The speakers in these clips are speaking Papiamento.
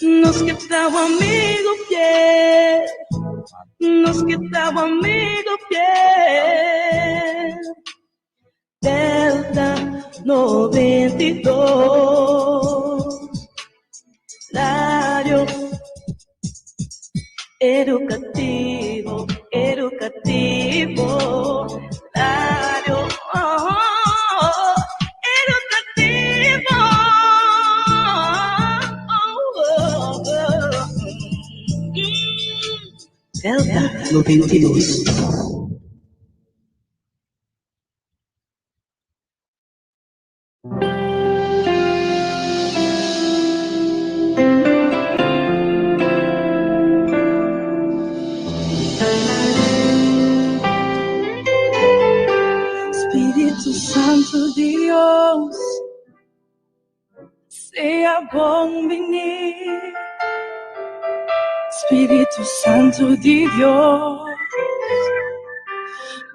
Nos ke ta bo amigo fiel, nos ke ta bo amigo fiel. Delta 92, Radio Educativo, educativo, radio oh, oh, educativo. Oh, oh, oh. Delta 92. Spiritu Santo di Dios, sea bon bini. Spiritu Santo di Dios,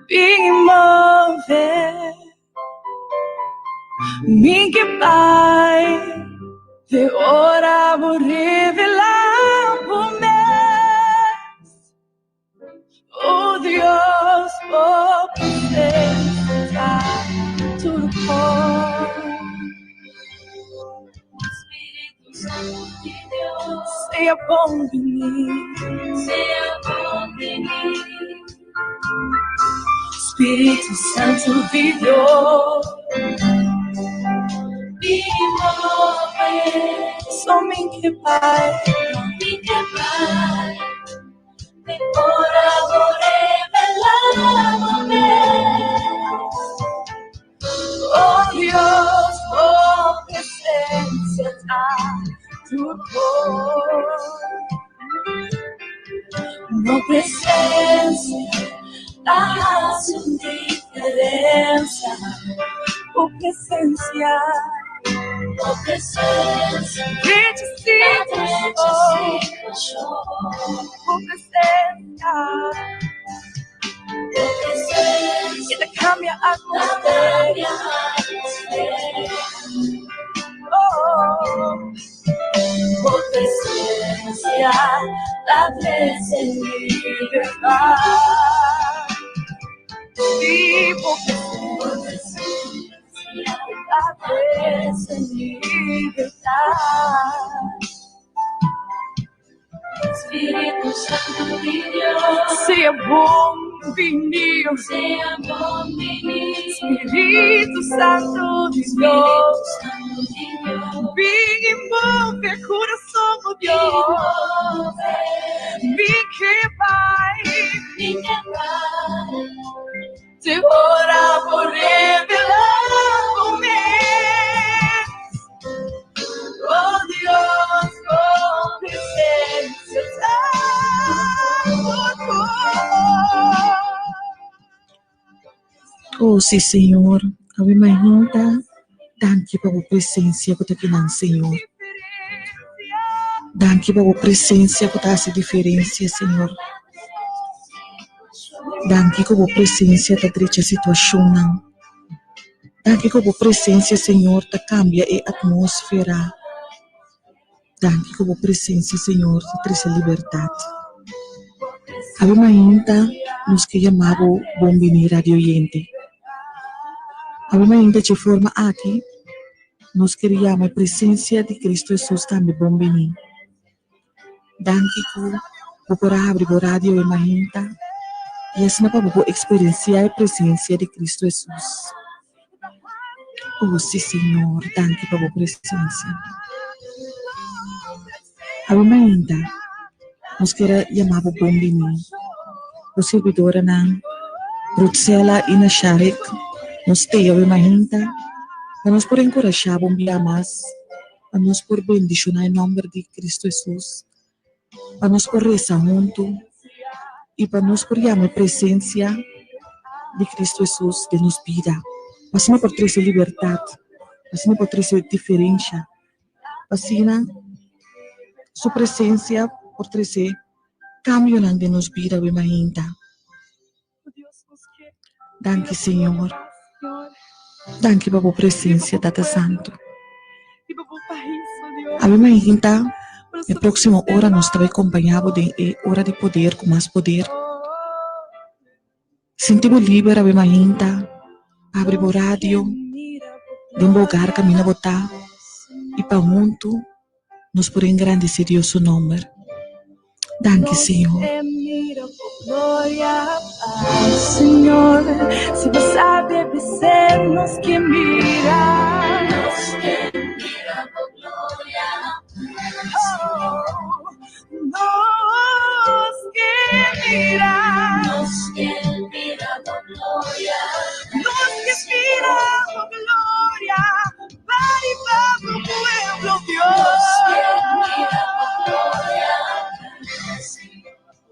bin move. Mi ke bai te ora bo revelá bo mes. Oh Dios, bo presencia tur kos. Spiritu Santo di Dios, Sea bon bini. Sea bon bini. Spiritu Santo di Dios, Bin move. So mi ke bai. Mi ke bai. Te ora bo revelá bo mes. Oh Dios, bo presencia ta tur kos. Bo presencia ta hasi un diferencia. Bo presencia, Bo presencia drecha situacion. Bo presencia, Bo presencia e ta cambia atmosfera. Oh, bo presencia ta trece libertad. Sí, bo presencia ta trece libertad. Spiritu Santo di Dios, Sea bon bini. Sea bon bini. Spiritu Santo di Dios, Santo di Dios, bin y move curason, oh Dios. Mi ke bai, Mi ke bai. Te ora bo revelá bo mes. Oh Dios, bo presencia ta tur kos. Oh, sí, Señor. Awe mainta, danki pa bo presencia cu ta akinan, Señor. Danki pa bo presencia cu ta haci diferencia, Señor. Danki cu bo presencia ta drecha situacionnan. Danki cu bo presencia, Señor, ta cambia e atmósfera. Danki cu bo presencia, Señor, ta trece libertad. Awe mainta nos ke yama bo bon bini radio oyente. Awe mainta dje forma aki nos ker yama e presencia di Cristo Hesus tambe bon bini. Danki ku bo por a habri bo radio awe mainta y asina pa bo por experiencia e presencia di Cristo Hesus. Oh si Señor, danki pa bo presencia. Awe mainta nos kier a yama bo bon bini. Bo sirbidoranan Ruthsela y Nasharik nos tei awe mainta pa nos por enkurashá bo un bia mas, pa nos por bendishoná e nòmber di Cristo Hesus, pa nos por resa huntu i pa nos por yama e presensia di Cristo Hesus den nos bida, pa asina por trese libertat, pa asina por trese diferensha, pa asina su presensia por trese kambionan den nos bida awe mainta. Danki Señor. Danki pa bo presencia Tata Santo. Awe mainta. E próksimo ora nos ta bai kompañá bo den e Ora di Poder ku Mas Poder. Sinti bo liber awe mainta, abri bo radio den bo hogar kaminda bo ta i pa huntu nos por engrandesé Dios su nòmber. Danki Señor.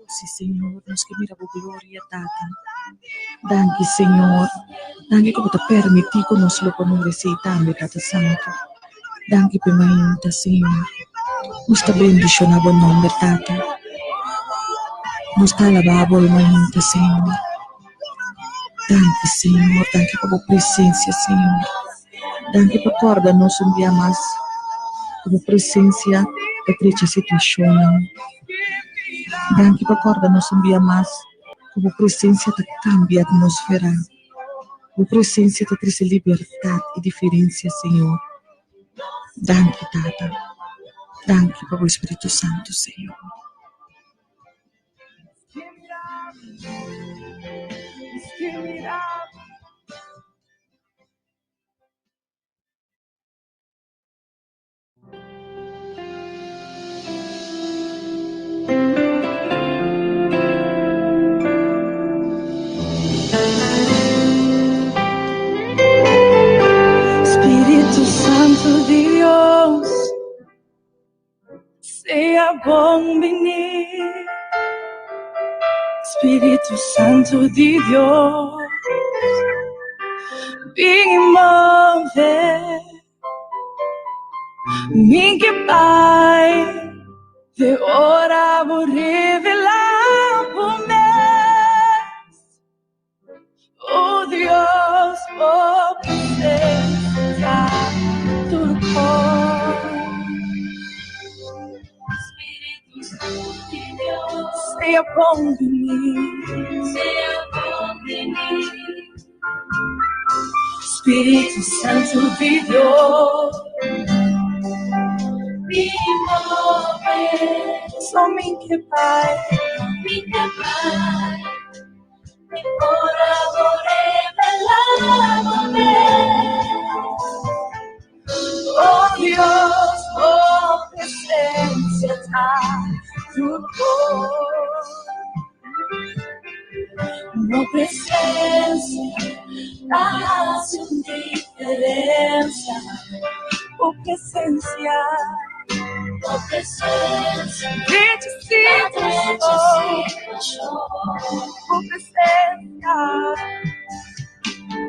Sí, Señor, nos ke mira bo gloria, Tata. Danki, Señor. Danki ku bo ta permití ku nos lo por mira esei tambe, Tata Santu. Danki p'e mainta, Señor. Nos ta bendishoná bo nomber, Tata. Nos ta alabá bo e mainta, Señor. Danki, Señor. Danki pa bo presencia, Señor. Danki pa corda nos un dia mas cu bo presencia ta trecha situacionnan. Danki pa corda nos un dia mas cu bo presencia ta cambia atmosfera. Bo presencia ta trece libertad y diferencia, Señor. Danki, Tata. Danki pa bo Espíritu Santo, Señor. Spiritu Santu di Dios, sea bon bini. Spiritu Santu di Dios, bin i move. Mi ke bai te ora bo revelá bo mes. Oh Dios, bo presencia tur kos. Spiritu Santu di Dios, Sea bon bini. sea bon bini. Spiritu Santu di Dios, Bin move. So mi ke bai. Mi ke bai te ora bo revelá bo mes. Oh Dios, bo presencia ta tur kos. Bo presencia ta hasi un diferencia. Bo presencia, Bo presencia drecha ta drecha situacion. situacion. Bo presencia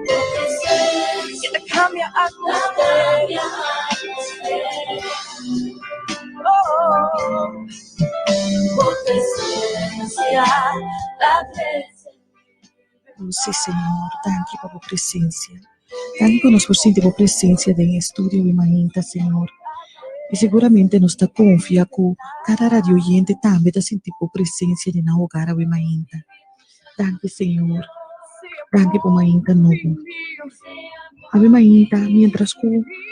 Bo presencia e ta cambia ta atmosfera. cambia atmosfera. Oh, Bo presencia ta trece. Oh, sí, Señor, danki pa bo presencia. Danki ku nos por sinti bo presencia den e estudio di mainta, Señor. I seguramente nos ta confia ku kada radio oyente tambe ta sinti bo presencia den nan hogar awe mainta. Danki, Señor. Danki pa mainta nobo. Awe mainta, mientras ku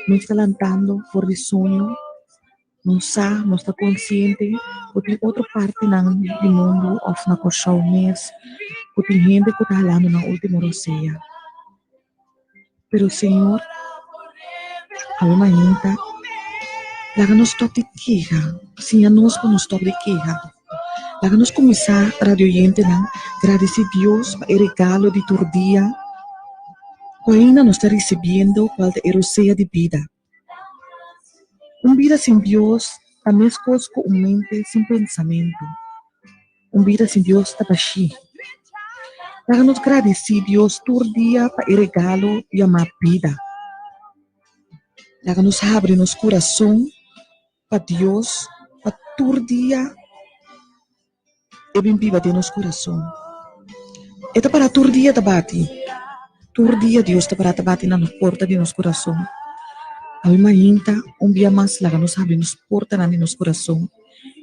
nos ta lantando for di soño, Nos sa, nos ta konsiente ku tin otro partinan di mundu òf na Kòrsou mes ku tin hende ku ta halando nan último rosea. Pero Señor, awe mainta, laga nos stòp di keha, siña nos pa nos stòp di keha. Laga nos kuminsá, radioyentenan, gradisí Dios pa e regalo di tur dia ku ainda nos ta risibiendo, kual ta e rosea di bida. Un bida sin Dios ta meskos ku un mente sin pensamentu. Un bida sin Dios ta bashí. Laga nos gradisí Dios tur dia pa e regalo yamá bida. Laga nos habri nos kurason pa Dios pa tur dia e bin biba den nos kurason. E ta para tur dia ta bati. Tur dia Dios ta para ta bati na nos porta di nos kurason. Awe mainta un bia mas laga nos habri nos portanan di nos kurason.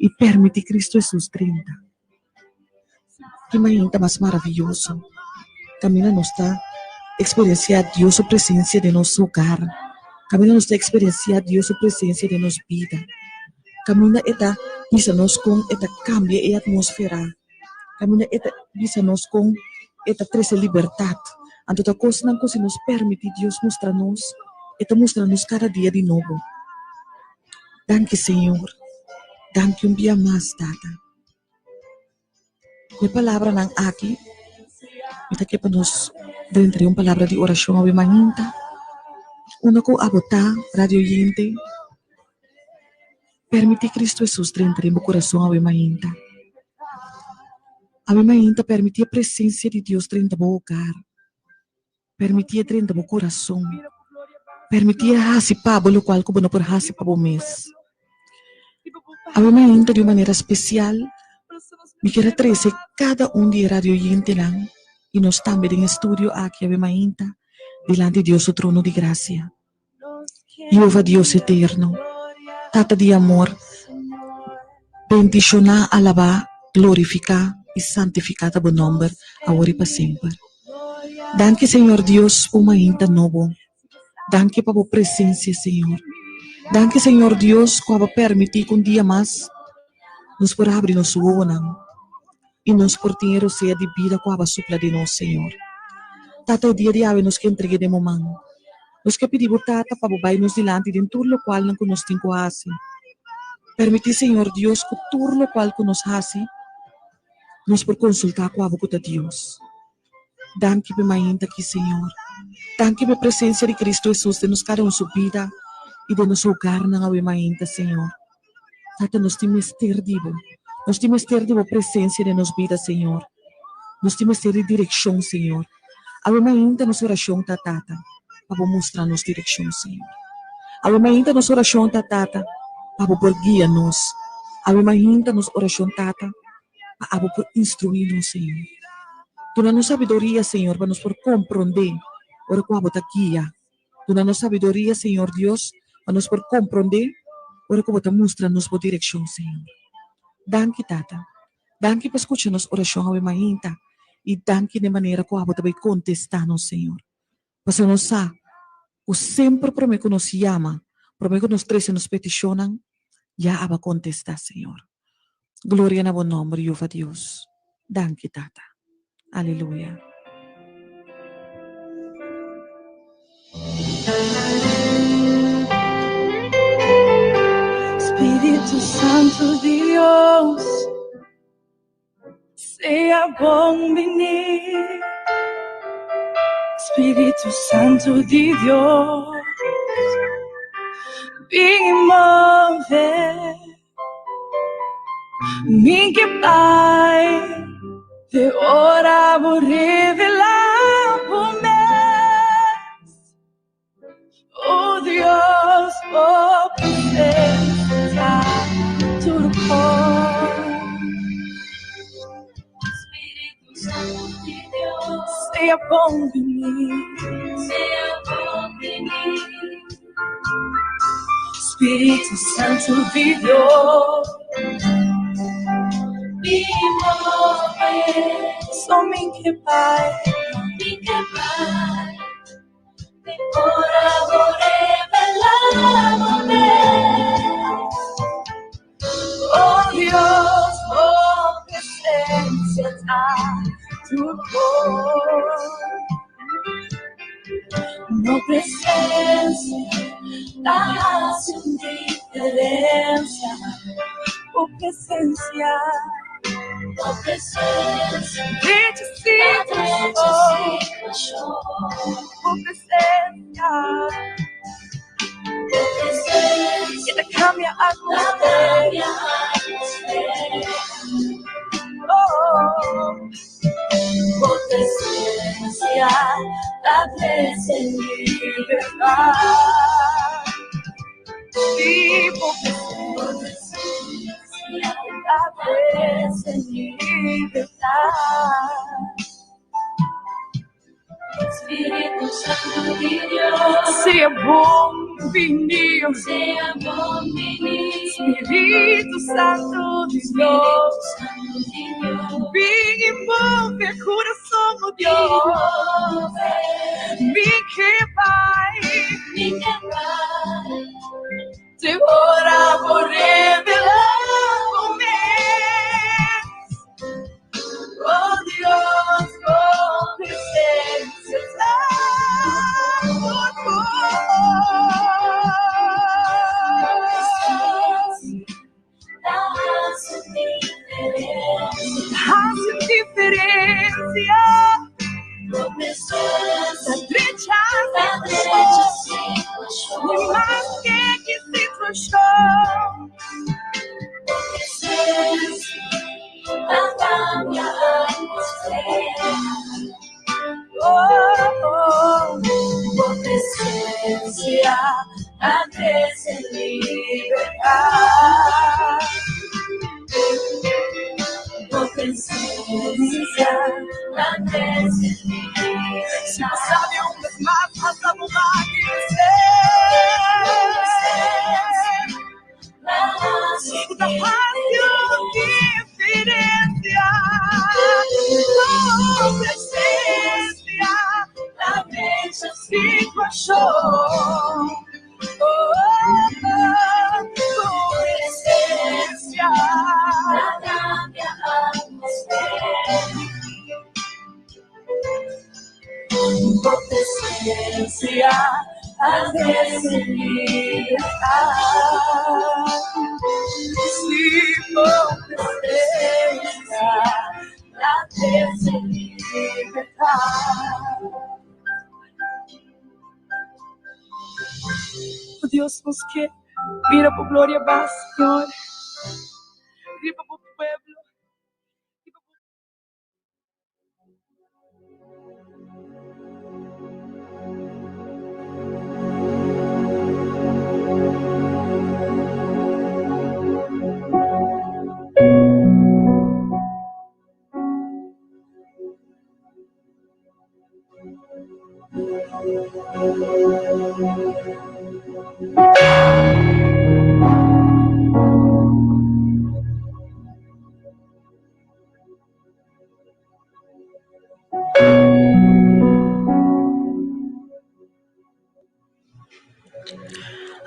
i permití Kristu Hesus drenta. Ki mainta mas maravioso! Kaminda nos ta eksperensiá Dios su presensia den nos hogar, kaminda nos ta eksperensiá Dios su presensia den nos bida, kaminda e ta bisa nos kon e ta kambia e atmósfera, kaminda e ta bisa nos kon e ta trese libertat. Anto ta kosnan ku si nos permití Dios mustra nos, e ta mustra nos kada dia di nobo. Danki Señor. Danki un bia mas, Tata. Ku e palabranan aki, mi ta ke pa nos drenta den un palabra di orashon awe mainta. Unda ku abo ta, radio oyente, permití Kristu Hesus drenta den bo kurason awe mainta. Awe mainta permití e presensia di Dios drenta bo hogar. Permití e drenta bo kurason. Permití e hasi pa bo lokual ku bo no por hasi pa bo mes. Awe mainta di un manera spesial mi kier a trese kada un di e radioyentenan i nos tambe den e studio aki awe mainta dilanti Dios su trono di grasia. Jehova Dios eterno, Tata di amor, bendishoná, alabá, glorifiká i santifiká ta bo nòmber awor i pa semper. Danki Señor Dios pa un mainta nobo. Danki pa bo presensia Señor. Danki Señor Dios ku abo permití ku un dia mas nos por habri nos wowonan i nos por tin e rosea di bida ku abo a supla di nos Señor. Tata e dia di awe nos ke entreg'é den bo man. Nos ke pidi bo Tata pa bo bai nos dilanti den tur lokualnan ku nos tin ku hasi. Permití Señor Dios ku tur lokual ku nos hasi nos por konsultá ku abo ku ta Dios. Danki p'e mainta aki Señor. Danki p'e presensia di Cristo Hesus den nos kada un su bida i den nos hogarnan awe mainta Señor. Tata nos tin mester di bo. Nos tin mester di bo presensia den nos bida Señor. Nos tin mester di direkshon Señor. Awe mainta nos orashon ta Tata pa bo mustra nos direkshon Señor. Awe mainta nos orashon ta Tata pa bo por guia nos. Awe mainta nos orashon Tata pa abo por instruí nos Señor. Duna nos sabiduria Señor pa nos por komprondé ora ku abo ta guia. Duna nos sabiduria, Señor Dios, pa nos por comprende ora cu Bo ta mustra nos Bo direccion, Señor. Danki, Tata. Danki pa scucha nos oracion awe mainta y danki den manera cu Abo ta bay contesta nos, Señor. Pasobra nos sa cu semper prome cu nos yama, prome cu nos trece nos peticionnan, ya Abo a contesta, Señor. Gloria na Bo nomber, Jehova Dios. Danki, Tata. Aleluya. Spiritu Santu Dios, sea bon bini. Spiritu Santu di Dios, bin move. Mi ke bai te ora bo revelá bo mes. Oh Dios, bo presensia tur kos. Spiritu Santu di Dios, Sea bon bini. sea bon bini. Spiritu Santu di Dios, Bin move. So mi ke bai. Mi ke bai te ora bo revelá bo mes. Oh Dios, bo presensia ta tur kos. Bo presensia ta hasi un diferensia. Bo presensia, Bo presensia drecha ta drecha situashon. situashon. Bo presensia, Bo presensia e ta kambia ta atmosfera. kambia atmosfera. Oh. Bo presensia ta trese libertat. Sí, bo Bo presensia presensia ta ta trese trese libertat. Spiritu Santu di Dios, Sea bon. bini. Spiritu Santu di Dios, bin i move kurason, o Dios. Mi ke bai te ora bo revelá bo mes. Oh Dios, bo presencia ta tur kos. Haci un diferencia. Ta drecha situacion. Ni maske ki situacion. Oh, bo presencia ta trece libertad. Bo presencia ta trece libertad. Si bo sabi un bes mas, hasta bo maki Ta haci un diferencia. Bo presencia ta drecha situacion. Oh, bo presencia ta cambia atmosfera. Bo presencia ta trece libertad. Sí, bo presencia ta trece libertad. Oh Dios, nos ke mira bo gloria bas, Señor, riba bo pueblo. Riba bo.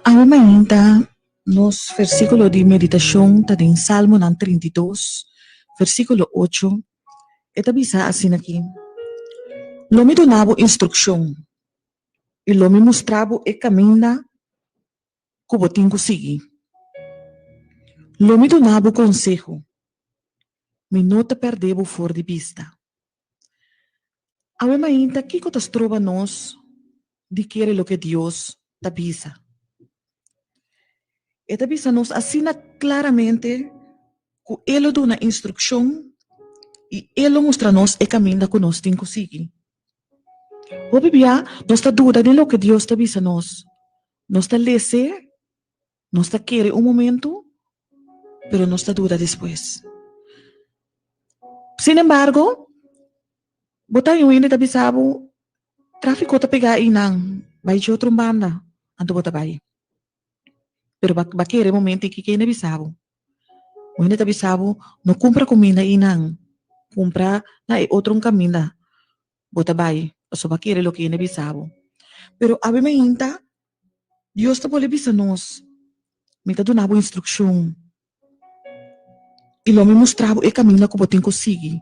Awe mainta nos versíkulo di meditashon ta den Salmonan 32, versíkulo 8. E ta bisa asina aki, Lo mi duna bo instrukshon i lo mi mustra bo e kaminda ku bo tin ku sigui. Lo mi duna bo konseho. Mi no ta pèrdè bo for di bista. Awe mainta kiko ta stroba nos di kere loke Dios ta bisa? E ta bisa nos asina klaramente ku E lo duna instrukshon i E lo mustra nos e kaminda ku nos tin ku sigui. Hopi bia nos ta duda den loke Dios ta bisa nos. Nos ta lese, nos ta kere un momento, pero nos ta duda despues. Sin embargo, bo ta un hende ta bisa bo, tráfiko ta pegá einan, bai dje otro banda, anto bo ta bai. Pero ba ba kere momento ei kende bisa bo. Un hende ta bisa bo, no kumpra kuminda einan, kumpra na e otro kaminda. Bo ta bai, pasobra bo a kere loke hende bisa bo. Pero awe mainta, Dios ta bolbe bisa nos, Mi ta duna bo instrukshon i lo mi mustra bo e kaminda ku bo tin ku sigui.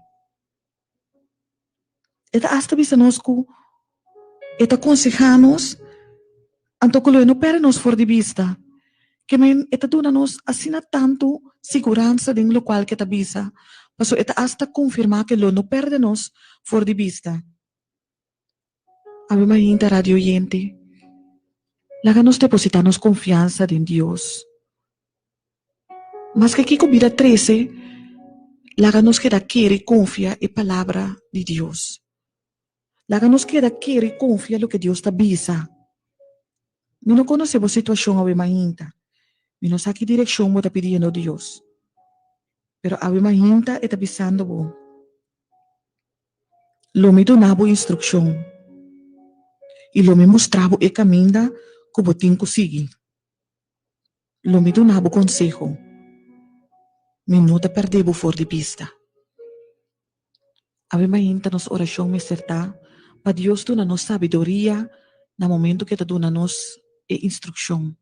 E ta asta bisa nos ku e ta konsehá nos, anto ku lo e no pèrdè nos for di bista. Ke men e ta duna nos asina tantu siguransa den lokual ke ta bisa, pasobra e ta asta konfirmá ke lo no pèrdè nos for di bista. Awe mainta, radio oyente, laga nos depositá nos konfiansa den Dios. Maske kiko bida trese, laga nos keda kere i konfia e Palabra di Dios. Laga nos keda kere i konfia loke Dios ta bisa. Mi no konosé bo situashon awe mainta. Mi no sa ki direkshon bo ta pidiendo Dios. Pero awe mainta e ta bisando bo, Lo mi duna bo instrukshon i lo mi mustra bo e kaminda. ku bo tin ku sigui. Lo mi duna bo konseho, mi no ta pèrdè bo for di bista. Awe mainta nos orashon mester ta pa Dios duna nos sabiduria na momentu ku e ta duna nos e instrukshon,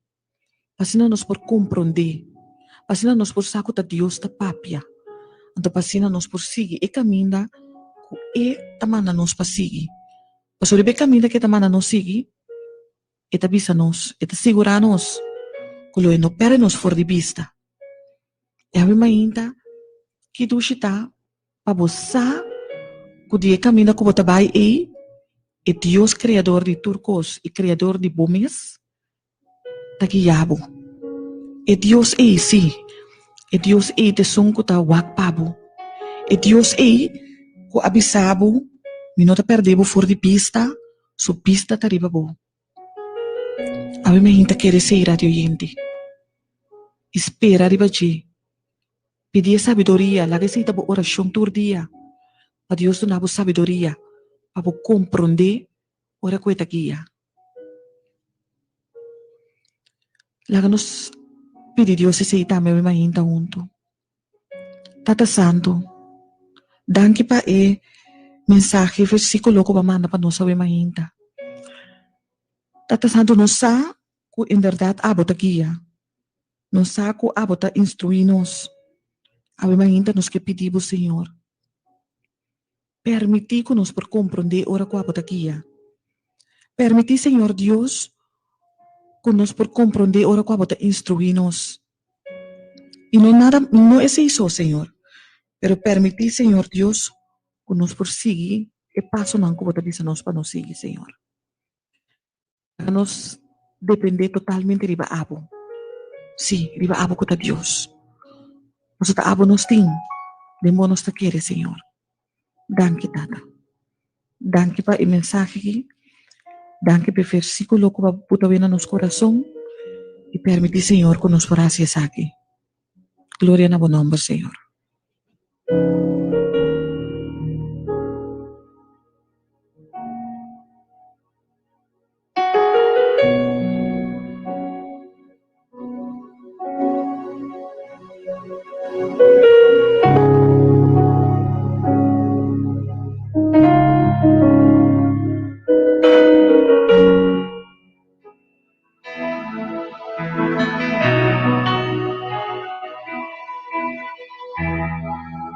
pa asina nos por komprondé, pa asina nos por sa ku ta Dios ta papia, anto pa asina nos por sigui e kaminda ku e ta manda nos pa sigui. Pasobra riba e kaminda ku e ta manda nos sigui, E ta bisa nos, e ta sigurá nos ku lo e no pèrdè nos for di bista. E awe mainta, ki dushi ta pa bo sa ku di e kaminda ku bo ta bai ei, e Dios Kreador di tur kos i Kreador di bo mes ta guia bo. E Dios ei, sí, e Dios ei ta esun ku ta wak pa bo. E Dios ei ku a bisa bo, Mi no ta pèrdè bo for di bista. Su bista ta riba bo. Awe mi hinta kere esei, radio oyente. I spera riba dje. Pidi e sabiduria, laga esei ta bo orashon tur dia, pa Dios duna bo sabiduria pa bo komprondé ora ku e ta guia. Laga nos pidi Dios esei tambe awe mi hinta huntu. Tata Santu, danki pa e mensahe, versikulo ku bo a manda pa nos awe mainta. Tata Santu, nos sa ku en bèrdat abo ta guia. Nos sa ku abo ta instruí nos. Awe mainta nos ke pidi bo, Señor, permití ku nos por komprondé ora ku abo ta guia. Permití, Señor Dios, ku nos por komprondé ora ku abo ta instruí nos. I no nada, no esei so, Señor, pero permití, Señor Dios, ku nos por sigui e pasonan ku Bo ta bisa nos pa nos sigui, Señor. Laga nos dependé totalmente riba Abo, sí, riba Abo ku ta Dios. Pasobra ta Abo nos tin, den Bo nos ta kere, Señor. Danki, Tata. Danki pa e mensahe aki. Danki pa e versíkulo ku bo puta na nos kurason. I permití, Señor, ku nos por hasi esaki. Gloria na bo nòmber, Señor.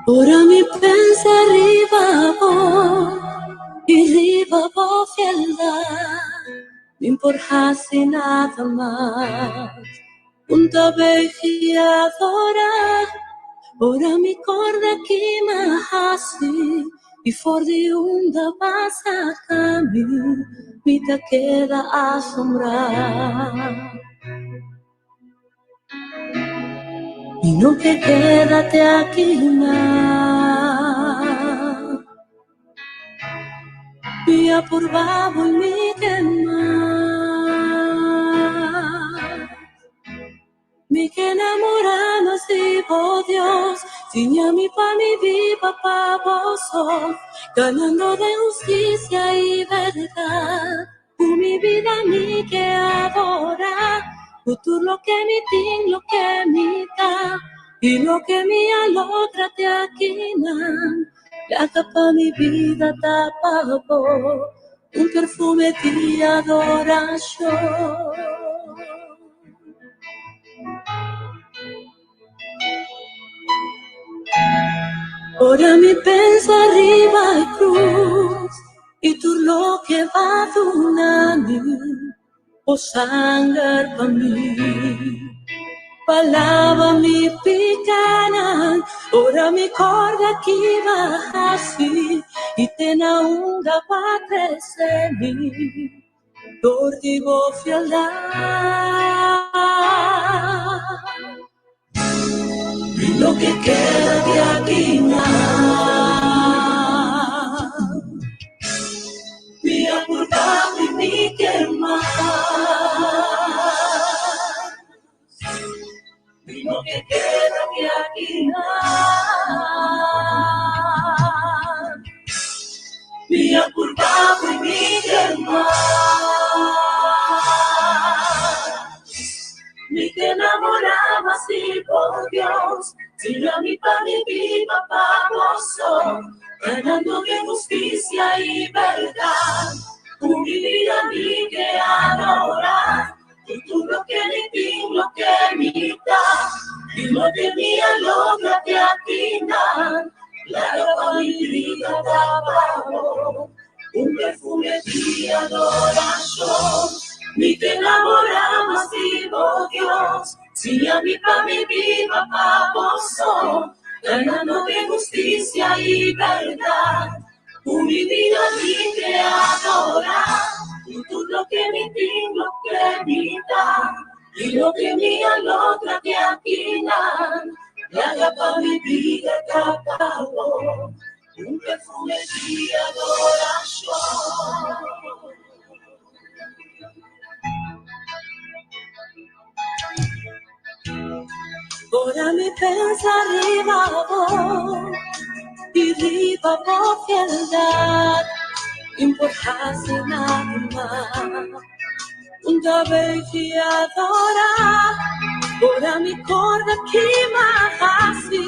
Ora mi pensa riba bo i riba bo fieldad, mi por hasi nada mas. Un ta begi adora. Ora mi corda ki m'a hasi i for di unda b'a saca mi, mi ta keda asombrá. Mi no ke keda te aki mas. Mi a purba bo i mi ke mas. Mi ke namorá mas di bo Dios, siña mi pa mi biba pa bo so, ganando den hustisia i bèrdat. Ku mi bida mi ke adorá, ku tur loke mi tin, loke mi ta, i loke mi a logra te akinan. Laga pa mi bida ta pa bo, un perfume di adorashon. Ora mi pensa riba e cruz i tur loke b'a duna mi, bo sanger pa mi, pa laba mi picanan. Ora mi corda ki b'a haci i te na unda b'a trece mi. Dor di bo fieldat. Mi no ke keda di aki nan. Mi a purba mi mi ke mas. Mi no ke keda di aki nan. Mi a purba mi mi ke mas. enamorá mas di bo Dios Siña mi pa mi biba pa bo so Ganando den hustisia i bèrdat Ku mi bida mi ke adorá Ku tur loke mi tin, loke mi ta I loke mi a logra te akinan Laga pa mi bida ta pa bo Un perfume di adorashon Mi ke namorá mas di bo Dios Siña mi pa mi biba pa bo so Ganando den hustisia i bèrdat Ku mi bida mi ke adorá Ku tur loke mi tin, loke mi ta I loke mi a logra te akinan Laga pa mi bida ta pa bo Un perfume di adorashon. Ora mi pensa riba bo i riba bo fieldad, importa si nada mas. Un ta bay fi adora, ora mi corda ki m'a haci,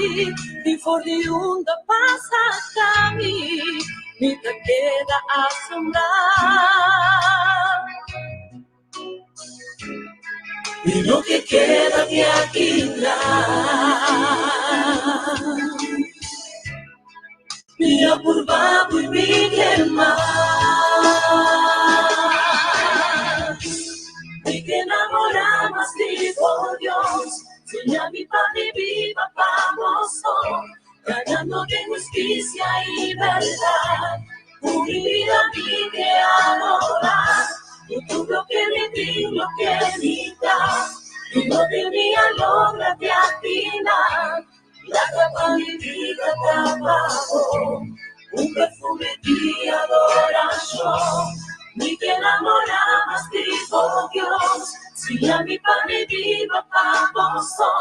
i for di unda pasa cami, mi ta keda asombrá. Mi no ke keda di aki tras. Mi a purba bo i mi ke mas. Mi ke namorá mas di bo Dios. Siña mi pa mi biba pa bo so. Ganando den hustisia i bèrdat. Ku mi bida mi ke adorá. Ku tur loke mi tin, loke mi ta. I loke mi a logra te afiná. Laga pa mi bida ta pa bo. Un perfume di adorashon. Mi ke namorá mas di bo Dios. Siña mi pa mi biba pa bo so.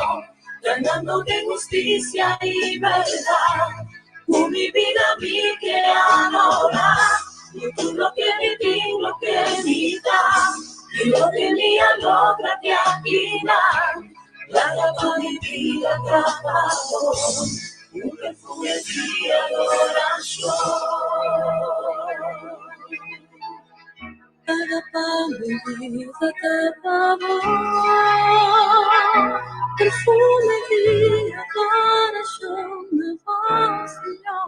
Ganando den hustisia i bèrdat. Ku mi bida mi ke adorá. Ku tur loke mi tin, loke mi ta. I loke mi a logra te akinan. Laga pa mi bida ta pa bo, un perfume di adorashon. Laga pa mi bida ta pa bo, perfume di adorashon na bo, Señor.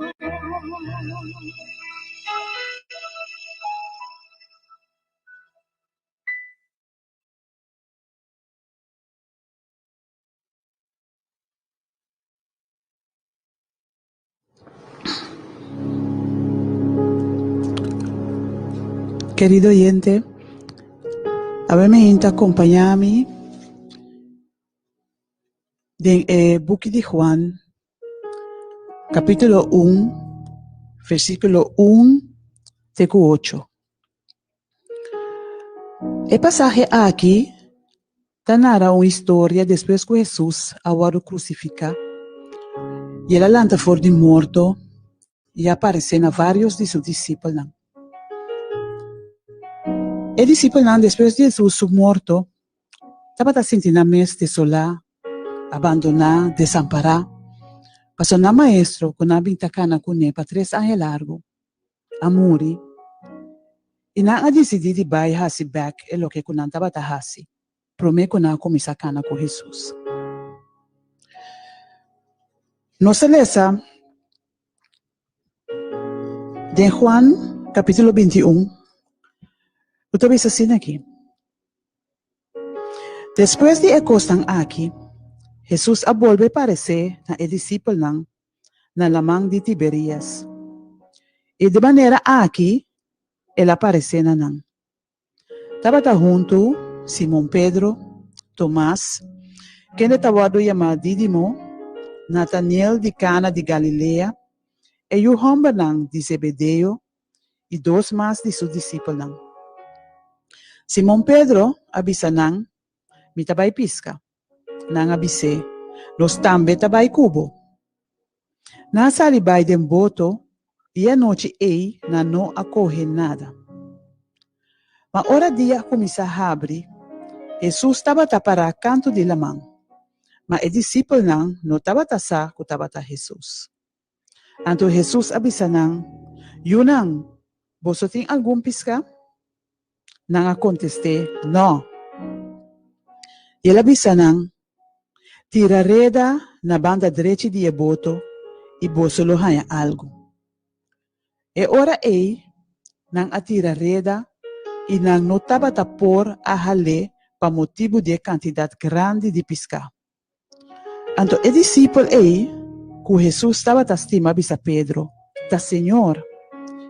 Kerido oyente, awe mi hinta acompaña mi den e buki di Juan, capítulo un, versículo un te cu ocho. E pasahe aki ta nara un historia despues ku Hesus a wòrdu krusifiká i el a lanta for di morto i a aparesé na vários di su disipelnan. E disipelnan despues di Hesus su morto tabata sinti nan mes desolá, abandoná, desampará, pasobra nan maestro ku nan a bin ta kana kuné pa tres aña largu a muri i nan a disidí di bai hasi bèk e loke ku nan tabata hasi promé ku nan a kuminsá kana ku Hesus. Nos ta lesa den Juan kapítulo 21 ku ta bisa asina aki, Despues di e kosnan aki, Hesus a bolbe paresé na e disipelnan na laman di Tiberias. I di manera aki el a paresé na nan. Tabata huntu Simon Pedro, Tomas, kende ta wòrdu yamá Dídimo, Nataniel di Kana di Galilea, e yu hòmbernan di Zebedeo i dos mas di su disipelnan. Simon Pedro a bisa nan, Mi ta bai piska. Nan a bis'é, Nos tambe ta bai ku bo. Nan a sali bai den boto i e anochi ei nan no a kohe nada. Ma ora dia a kuminsá habri, Hesus tabata pará kantu di laman, ma e disipelnan no tabata sa ku tabata Hesus. Anto Hesus a bisa nan, Yunan, boso tin algun piská? Nan a kontest'é, Nò. I el a bisa nan, Tira reda na banda drechi di e boto i boso lo haña algu. E ora ei nan a tira reda i nan no tabata por a hal'é pa motibu di e kantidat grandi di piská. Anto e disipel ei ku Hesus tabata stima a bisa Pedro, Ta Señor!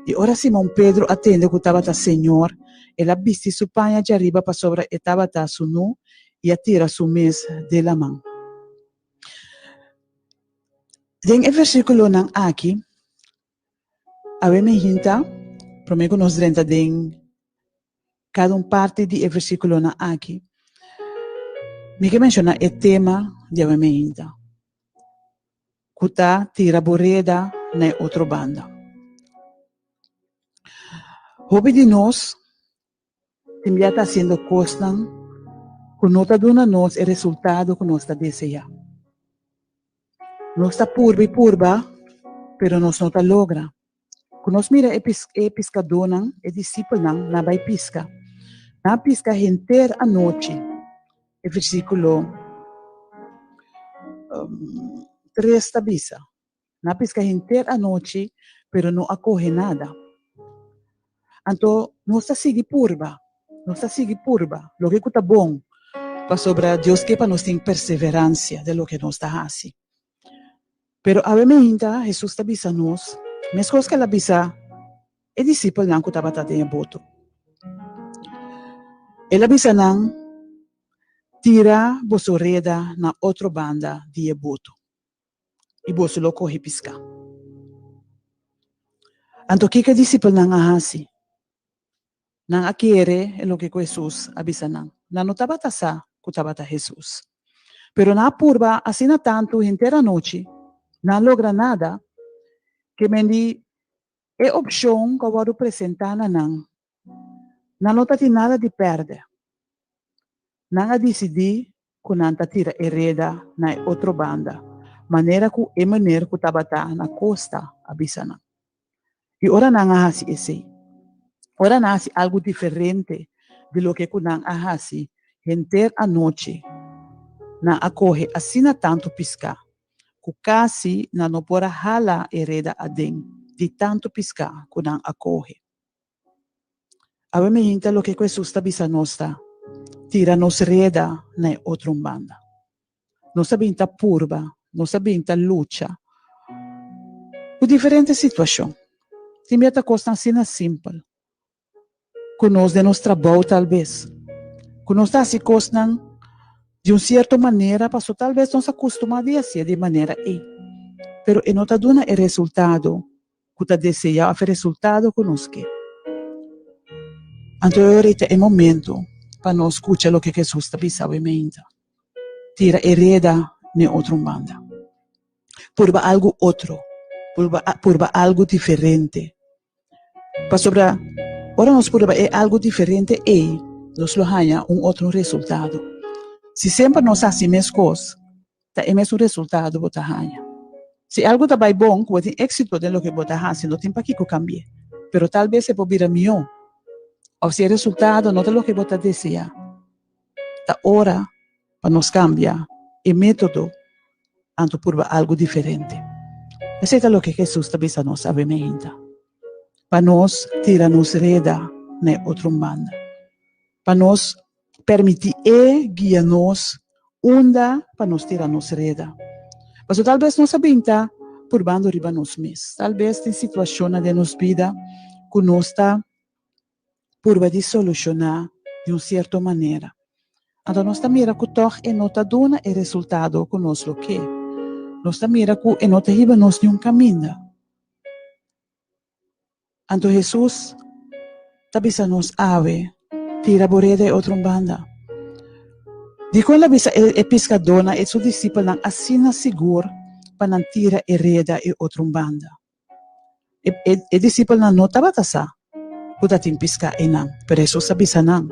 I ora Simon Pedro a tende ku tabata Señor, el a bisti su paña djariba pasobra e tabata sunú i a tira su mes den laman. Den e versíkulonan aki, awe mi hinta, promé ku nos drenta den kada un parti di e versíkulonan aki, mi ke menshoná e tema di awe mi hinta, ku ta tira bo reda na e otro banda. Hopi di nos Tin bia ta hasiendo kosnan ku no ta duna nos e resultado ku nos ta deseá. Nos ta purba i purba, pero nos no ta logra. Ku nos mira e e piskadónan, e disipelnan, nan bai piska. Nan a piska henter anochi. E versíkulo tres ta bisa. Nan a piska henter anochi, pero no a kohe nada. Anto nos ta sigui purba, nos ta sigui purba loke ku ta bon, pasobra Dios ke pa nos tin perseveransia den loke nos ta hasi. Pero awe meinta Hesus ta bisa nos, meskos ku el a bisa e disipelnan ku tabata den e boto. El a bisa nan, Tira boso reda na otro banda di e boto. i boso lo kohe piská. Anto kiko e disipelnan a hasi? Nan a kere e loke ku Hesus a bisa nan. Nan no tabata sa ku tabata Hesus. Pero nan a purba asina tantu henter anochi, nan a logra nada, ke men di e opshon ku a wòrdu presentá na nan, nan no ta tin nada di pèrdè. Nan a disidí ku nan ta tira e reda na e otro banda, manera ku e mener ku tabata na kosta a bisa nan. I ora nan a hasi esei, ora nan a hasi algu diferente di loke ku nan a hasi henter anochi, nan a kohe asina tantu piská ku kasi nan no por a hala e reda aden di tantu piská ku nan a kohe. Awe mi hinta loke ku Hesus ta bisa nos ta, Tira nos reda na e otro un banda. Nos a bin ta purba, nos a bin ta lucha ku diferente situashon. Tin bia ta kosnan asina simpel ku nos den nos trabou talbes, ku nos ta hasi kosnan di un sierto manera pasobra talbes nos a kustumá di hasié di e manera ei, pero e no ta duna e resultado ku ta deseá òf e resultado ku nos ke. Anto e ora ei ta e momento pa nos skucha loke Hesus ta bisa awe meinta, Tira e reda n'e otro un banda. Purba algu otro, purba purba algu diferente. Pasobra ora nos purba e algu diferente ei, nos lo haña un otro resultado. Si semper nos hasi meskos, ta e mesun resultado bo ta haña. Si algu ta bai bon, ku bo tin éksito den loke bo ta hasi, no tin pakiko kambi'é. Pero tal bes e por bira mihó. Òf si e resultado no ta loke bo ta deseá, ta ora pa nos kambia e método anto purba algu diferente. Esei ta loke Hesus ta bisa nos awe meinta, pa nos tira nos reda na e otro banda, pa nos Permití E guia nos unda pa nos tira nos reda. Pasobra tal bes nos a bin ta purbando riba nos mes. Tal bes tin situashonnan den nos bida ku nos ta purba di solushoná di un sierto manera. Anto nos ta mira ku tòg e no ta duna e resultado ku nos lo ke. Nos ta mira ku e no ta hiba nos niun kaminda. Anto Hesus ta bisa nos awe, Tira bo reda e otro un banda. Dikon el a bisa e piskadónan i su disipelnan asina sigur pa nan tira e reda e otro un banda? E disipelnan no tabata sa ku ta tin piská einan, pero Hesus a bisa nan,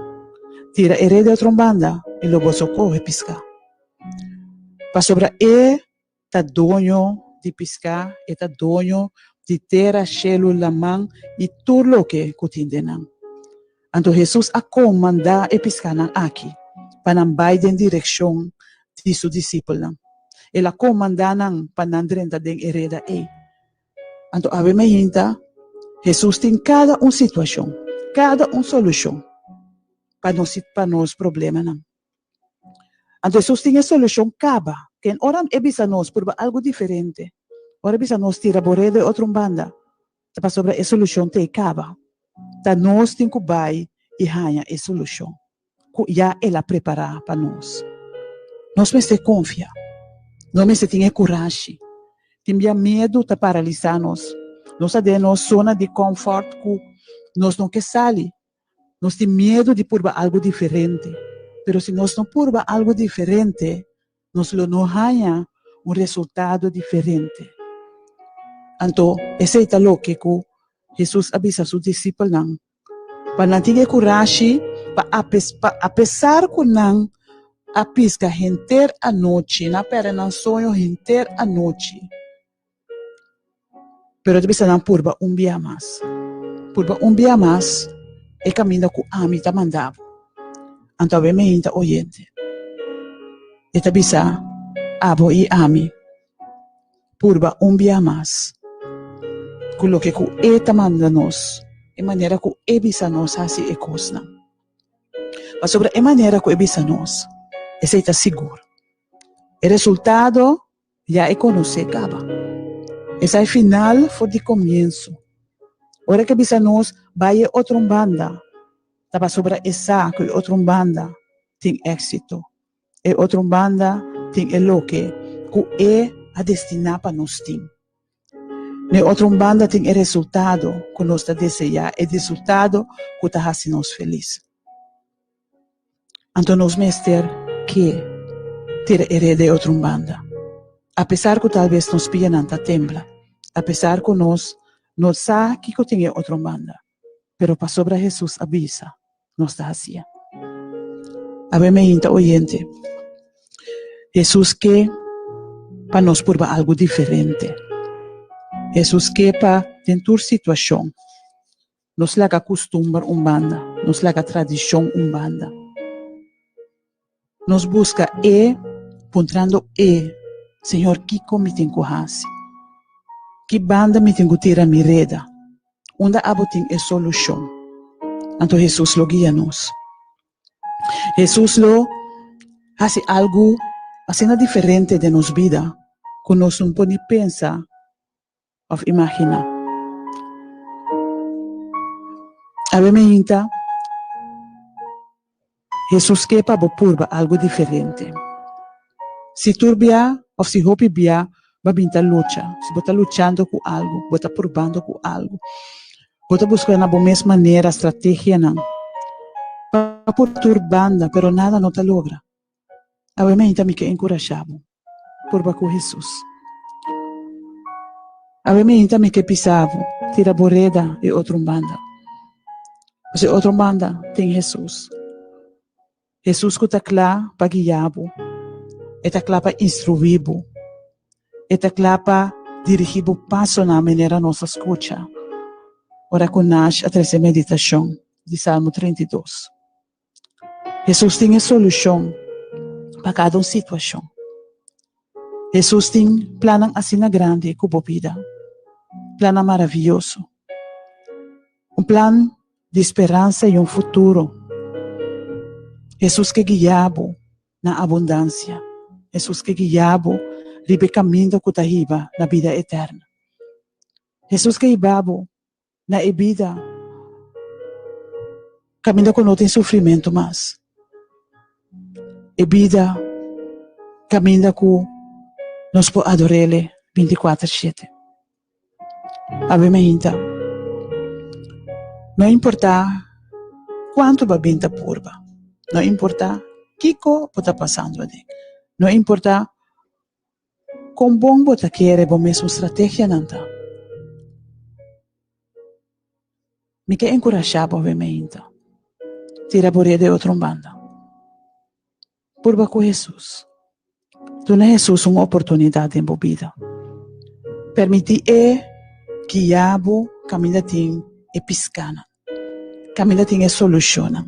Tira e reda otro un banda i lo boso kohe piská. Pasobra e ta doño di piská, e ta doño di tera, shelu, laman i tur loke ku tin den nan. Anto Hesus a komandá e piskánan aki pa nan bai den direkshon di su disipelnan. El a komandá nan pa nan drenta den e reda ei. Anto awe mainta, Hesus tin kada un situashon, kada un solushon pa nos pa nos problemanan. Anto Hesus tin e solushon kaba. Ken ora e bisa nos purba algu diferente, ora e bisa nos tira bo reda e otro un banda, ta pasobra e solushon t'ei kaba. Ta nos tin ku bai i haña e solushon ku ya el a prepará pa nos. Nos mester konfia. Nos mester tin e kurashi. Tin bia miedu ta paralisá nos. Nos ta den nos zona di kòmfòrt ku nos no ke sali. Nos tin miedu di purba algu diferente. Pero si nos no purba algu diferente, nos lo no haña un resultado diferente. Anto, esei ta loke ku Hesus a bisa su disipelnan, pa nan tin e kurashi pa apesar ku nan a piska henter anochi, nan a pèrdè nan soño henter anochi, pero ta bisa nan purba un bia mas, purba un bia mas e kaminda ku ami ta manda bo. Anto awe mi hinta oyente, e ta bisa abo i ami, Purba un bia mas ku loke ku e ta manda nos, e manera ku e bisa nos hasi e kosnan. Pasobra e manera ku e bisa nos, esei ta sigur. E resultado ya e konosé kaba. Esei final for di komienso. Ora ku e bisa nos bai e otro banda, ta pasobra e sa ku e otro banda tin éksito. E otro banda tin e loke ku e a destiná pa nos tin. Na e otro banda tin e resultado ku nos ta deseá, e resultado ku ta hasi nos felis. Anto nos mester ke tira e red e otro banda. Apesar ku talbes nos pianan ta tembla, apesar ku nos no sa kiko tin e otro banda, pero pasobra Hesus a bisa, nos ta hacia. Awe meinta oyente, Hesus ke pa nos purba algu diferente. Hesus ke pa den tur situacion nos laga custumber un banda, nos laga tradicion un banda. Nos buska E, puntrando E, Señor kiko mi tin ku hasi? Ki banda mi tin ku tira mi reda? Unda abo tin e solushon? Anto Hesus lo guia nos. Hesus lo hasi algu asina diferente den nos bida ku nos no por ni pensa òf imaginá. Awe meinta, Hesus ke pa bo purba algu diferente. Si tur bia òf si hopi bia bo a bin ta lucha, si bo ta luchando ku algu, bo ta purbando ku algu, bo ta buska na bo mes manera strategianan pa por tur banda, pero nada no ta logra. Awe meinta mi ke enkurashá bo, purba ku Hesus. Awe meinta mi ke bisa bo, tira bo reda e otro banda. Pasobra e otro banda tin Hesus. Hesus ku ta kla pa guia bo, e ta kla pa instruí bo, e ta kla pa dirigí bo pasonan manera nos a skucha ora ku Nash a trese meditashon di Salmo 32. Hesus tin e solushon pa kada un situashon. Hesus tin plannan asina grandi ku bo bida, plannan maravioso, un plan di speransa i un futuro. Hesus ke guia bo na abundansia. Hesus ke guia bo riba e kaminda ku ta hiba na bida eterno. Hesus ke hiba bo na e bida kaminda ku no tin sufrimentu mas, e bida kaminda ku nos por ador'El binti kuater shete. Awe mainta, no importá kuantu bo a bin ta purba, no importá kiko bo ta pasando aden, no importá Kon bon bo ta kere bo mesun strategianan ta? Mi ke enkurashá bo awe meinta. Tira bo reda e otro un banda. Purba ku Hesus. Duna Hesus un oportunidat den bo bida. Permití E guia bo kaminda tin e piskanan, kaminda tin e solushonnan,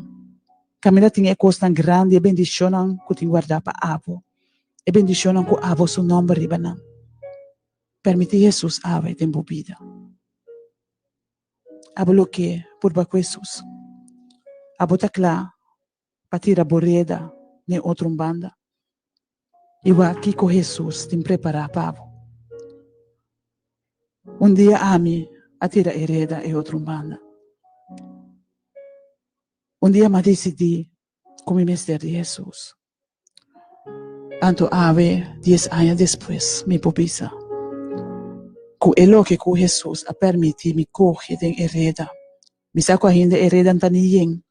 kaminda tin e kosnan grandi, e bendishonnan ku tin guardá pa abo, e bendishonnan ku abo su nòmber riba nan. Permití Hesus awe den bo bida. Abo lo ke purba ku Hesus? Abo ta kla pa tira bo reda n'e otro un banda i wak kiko Hesus tin prepará pa bo? Un dia ami a tira e reda e otro un banda. Un dia m'a disidí ku mi mester di Hesus. Anto awe, dies aña despues, mi por bisa ku e loke ku Hesus a permití mi kohe den e reda, mi sa ku ainda e reda no ta ni yen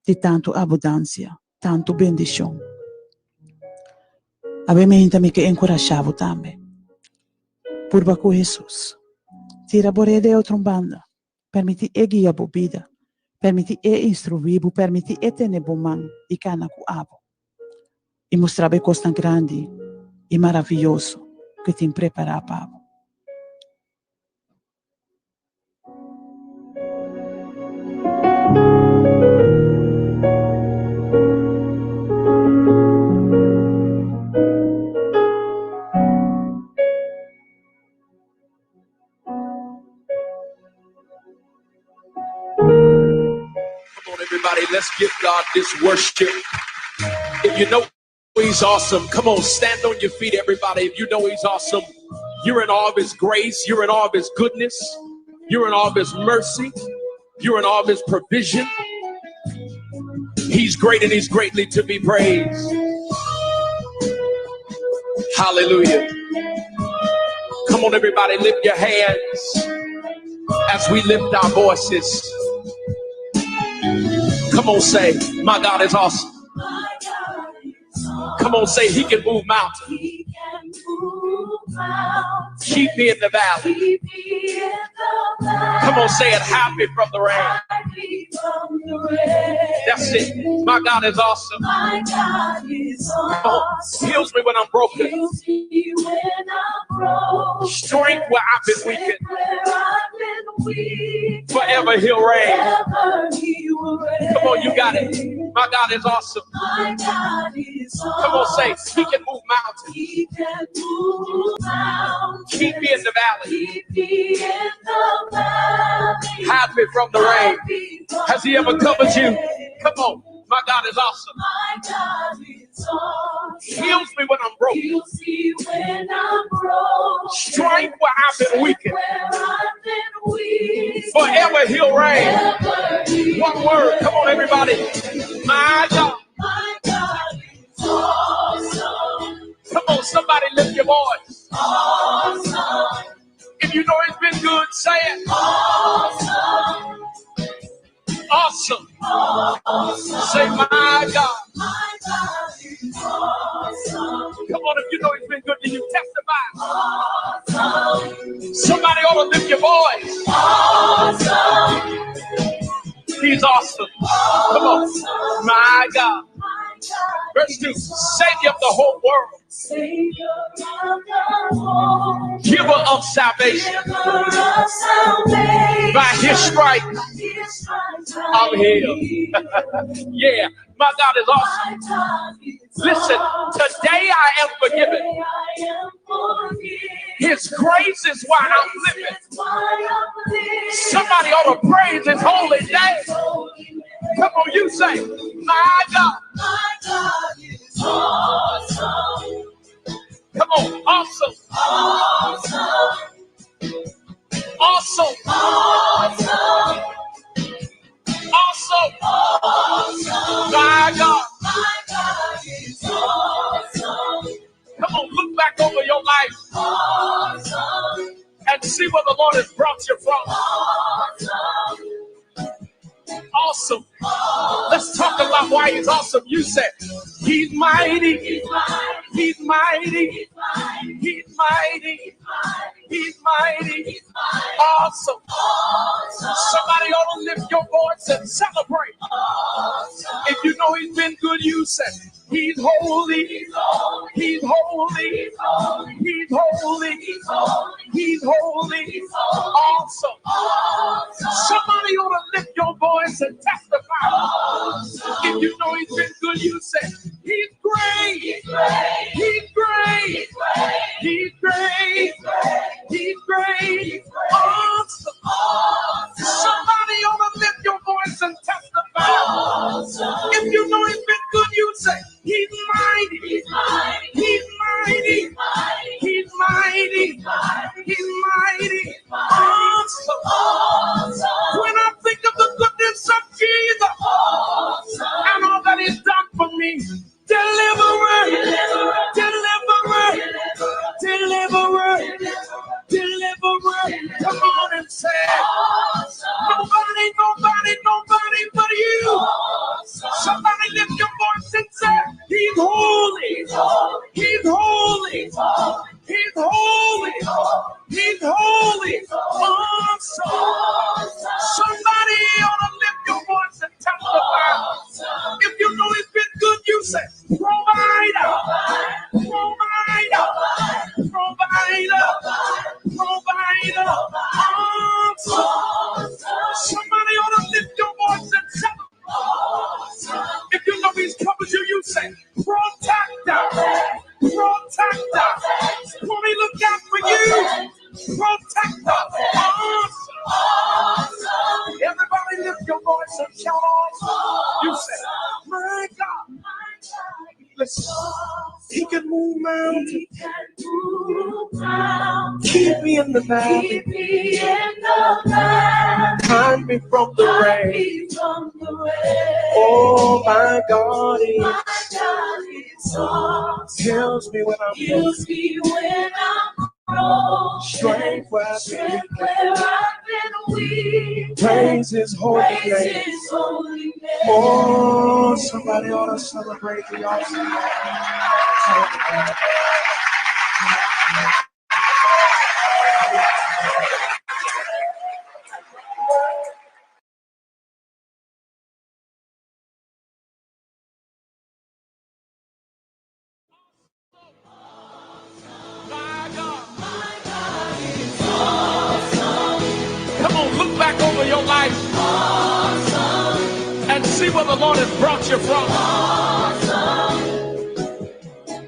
di tantu abudansia, tantu bendishon. Awe mi hinta mi ke enkurashá bo tambe. Purba ku Hesus. Tira bo reda e otro banda. Permití E guia bo bida. Permití E instruí bo. Permití E tene bo man i kana ku abo i mustra bo e kosnan grandi i maravioso ku E tin prepará pa bo. Come on, everybody, let's give God this worship. If you know he's awesome, come on, stand on your feet, everybody. If you know he's awesome, you're in awe of his grace, you're in awe of his goodness, you're in awe of his mercy, you're in awe of his provision. He's great and he's greatly to be praised. Hallelujah. Come on, everybody, lift your hands as we lift our voices. Come on, say, My God is awesome. Come on, say, He can move mountains. Keep me in the valley. Come on, say it, happy from the rain. That's it. My God is awesome. Come on. Heals me when I'm broken. Strength where I've been weakened. Forever he'll reign. Come on, you got it. My God is awesome. Come on, say, He can move mountains. Keep me in the valley. Hide me from the rain. Has he ever covered you? Come on. My God is awesome. Heals me when I'm broken. Strength where I've been weakened. Forever he'll reign. One word. Come on, everybody. My God. Come on, somebody lift your voice. If you know it's been good, say it. Awesome. Say, my God. Come on, if you know it's been good to you, testify. Somebody ought to lift your voice. He's awesome. Come on. My God. Verse 2 Savior of the whole world, giver of salvation. By his stripes, I'm healed. Yeah, my God is awesome. Listen, today I am forgiven. His grace is why I'm living. Somebody ought to praise his holy name. Come on, you say, My God. Come on, awesome. Awesome. Awesome. My God. Come on, look back over your life and see where the Lord has brought you from. Awesome. Let's talk about why he's awesome. You said, He's mighty. He's mighty. He's mighty. He's mighty. Awesome. Somebody ought to lift your voice and celebrate. know he's been good, you say, He's holy. He's holy. He's holy. He's holy. Awesome. Somebody ought to lift your voice and testify. If you know he's been good, you say, He's great. He's great. He's great. He's great. Awesome. Somebody ought to lift your voice and testify. If you know he's been good, you say, He's mighty. He's mighty. He's mighty. He's mighty. Awesome. When I think of the goodness of Jesus and all that he's done for me, deliverer, deliverer, deliverer, deliverer. Come on and say, nobody, nobody, nobody but you. Somebody lift your voice and say, He's holy. He's holy. He's holy. He's holy. Awesome. Somebody ought to lift your voice and testify. If you know he's been good, you say, Provider, provider, provider, provider. Awesome. Somebody ought to lift your voice and celebrate. If you know he's covered you, you say, Protector, protector. Won't he look out for you? Protector. Awesome. Everybody lift your voice and shout awesome. You say, My God. Listen, he can move mountains. Keep me in the valley. Hide me from the rain. Oh, my God is heals me when I'm broken. Strength where I've been weak. Praise his holy name. Oh, somebody ought to celebrate the awesome. My God. Come on, look back over your life and see where the Lord has brought you from.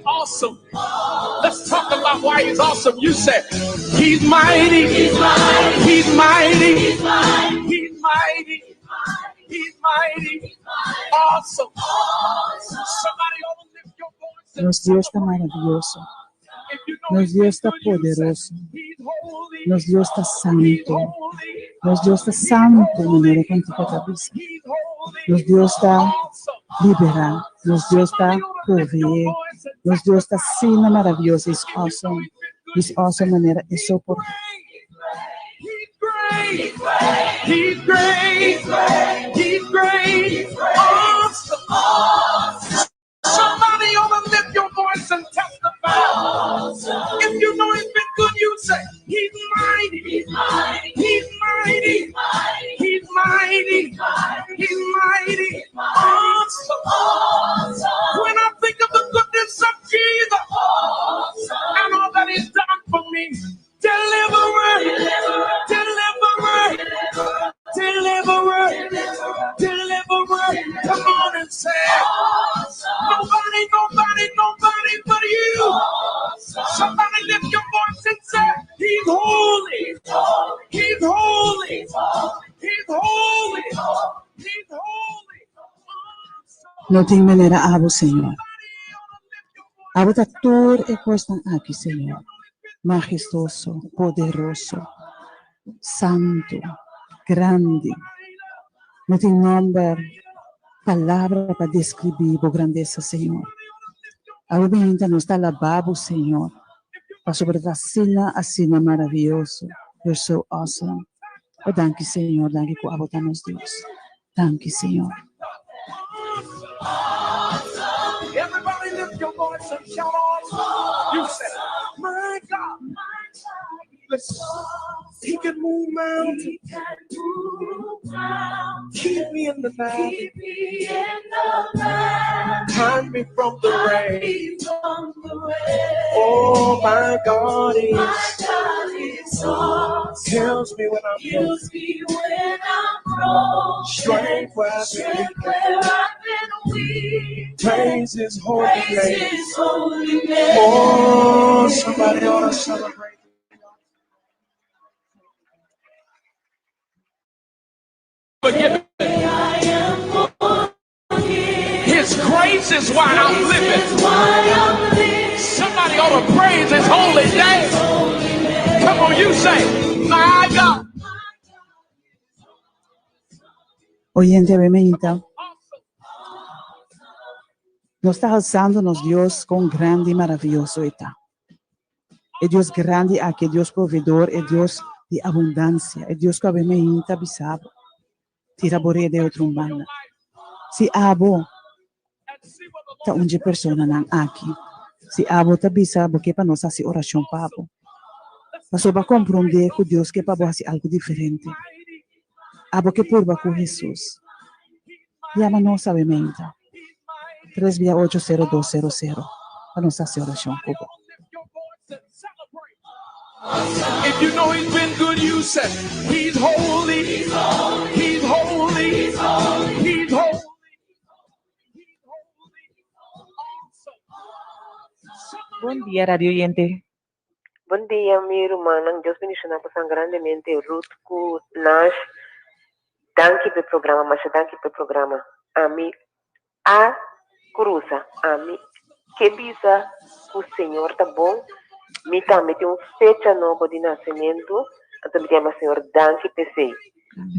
Awesome. Let's talk about why he's awesome. You said, He's mighty. He's mighty. He's mighty. He's mighty. He's mighty. Awesome. Somebody ought to lift your voice and Nos Dios ta celebrate. maravioso. If you know Nos he's been Dios ta good, you say, poderoso. He's holy. Nos Dios ta He's santo. holy. Nos Dios ta He's santo, holy. manera cantica ta bisa. He's holy. Nos Dios ta Awesome. libera. Nos Dios ta Somebody ought to lift your provee. voice and Nos Dios ta testify. asina maravioso. He's If you know awesome. he's been good, He's you awesome say, manera He's eso por great. He's great. He's great. He's great. Awesome. Somebody ought to lift your voice and testify. If you know he's been good, you say, He's mighty. He's mighty. He's mighty. He's mighty. Awesome. When I think of the goodness of Jesus and all that he's done for me, deliverer, deliverer, deliverer, deliverer. Come on and say, Nobody, nobody, nobody but you. Somebody lift your voice and say, He's holy. He's holy. He's holy. He's holy. No tin manera abo, Señor. Abo ta tur e cosnan aki, Señor. Majestuoso, poderoso, santo, grandi. No tin nomber, palabra pa describi bo grandesa, Señor. Awe mainta nos ta alaba bo, Señor. Pasobra bo ta asina, asina maravioso. You're so awesome. Oh, danki, Señor. Danki cu abo ta nos Dios. Danki, Señor. Everybody lift your voice and shout awesome. You say, My God. Listen, He can move mountains. He can move mountains. Keep me in the valley. Keep me in the valley. Hide me from the Hide rain. me from the rain. Oh, my God My is. God is awesome. Tells me when I'm broken. Heals me when I'm broken. Strength where I've been Strength weak. where I've been weak. Praise his holy Praise name. his holy name. Oh, somebody ought to celebrate. Forgiven. I am forgiven. His grace is why I'm Grace living. is why I'm living. Somebody ought to praise his holy Praise name. his holy name. Come on, you say, my God. Oyente awe mainta. Nos ta alsando nos Dios kon grandi i maravioso e ta. E Dios grandi aki, e Dios proveedor, e Dios di abundansia, e Dios ku awe mainta bisa bo, tira bo reda e otro un banda. Si abo ta un dje personanan aki, si abo ta bisa bo ke pa nos hasi orashon pa bo, pasobra bo a komprondé ku Dios ke pa bo hasi algu diferente, abo ke purba ku Hesus, yama nos awe meinta, tres bia ocho sero dos sero sero, pa nos hasi orashon ku bo. If you know he's been good, you say, he's holy, he's holy, he's holy, he's holy. He's holy. Bon dia radio oyente. Bon dia mi rumannan, Dios bendiciona bosan grandemente Ruth cu Nash, danki p'e programa, masha danki p'e programa, ami a cruza, ami ke bisa cu Señor ta bon, mi tambe tin un fecha nobo di nacemento, anto mi ta yama Señor danki p'esey,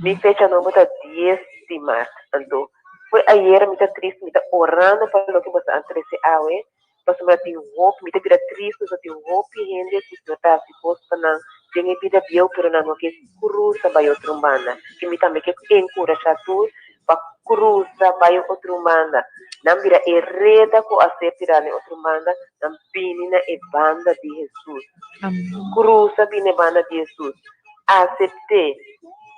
mi fecha nobo ta dies di maart, anto fue ayera mi ta triste, mi ta orando pa loke boso a trece awe, Pasobra tin hopi, mi ta bira tristu pasobra tin hopi hende ku no ta hasi kos pa nan den e bida bieu, pero nan no ke krusa bai otro un banda. Ke mi tambe ke enkurashá tur pa krusa bai otro un banda. Nan bira e reda ku a ser tirá na e otro un banda, nan bini na e banda di Hesus. Krusa bini na e banda di Hesus. Asept'é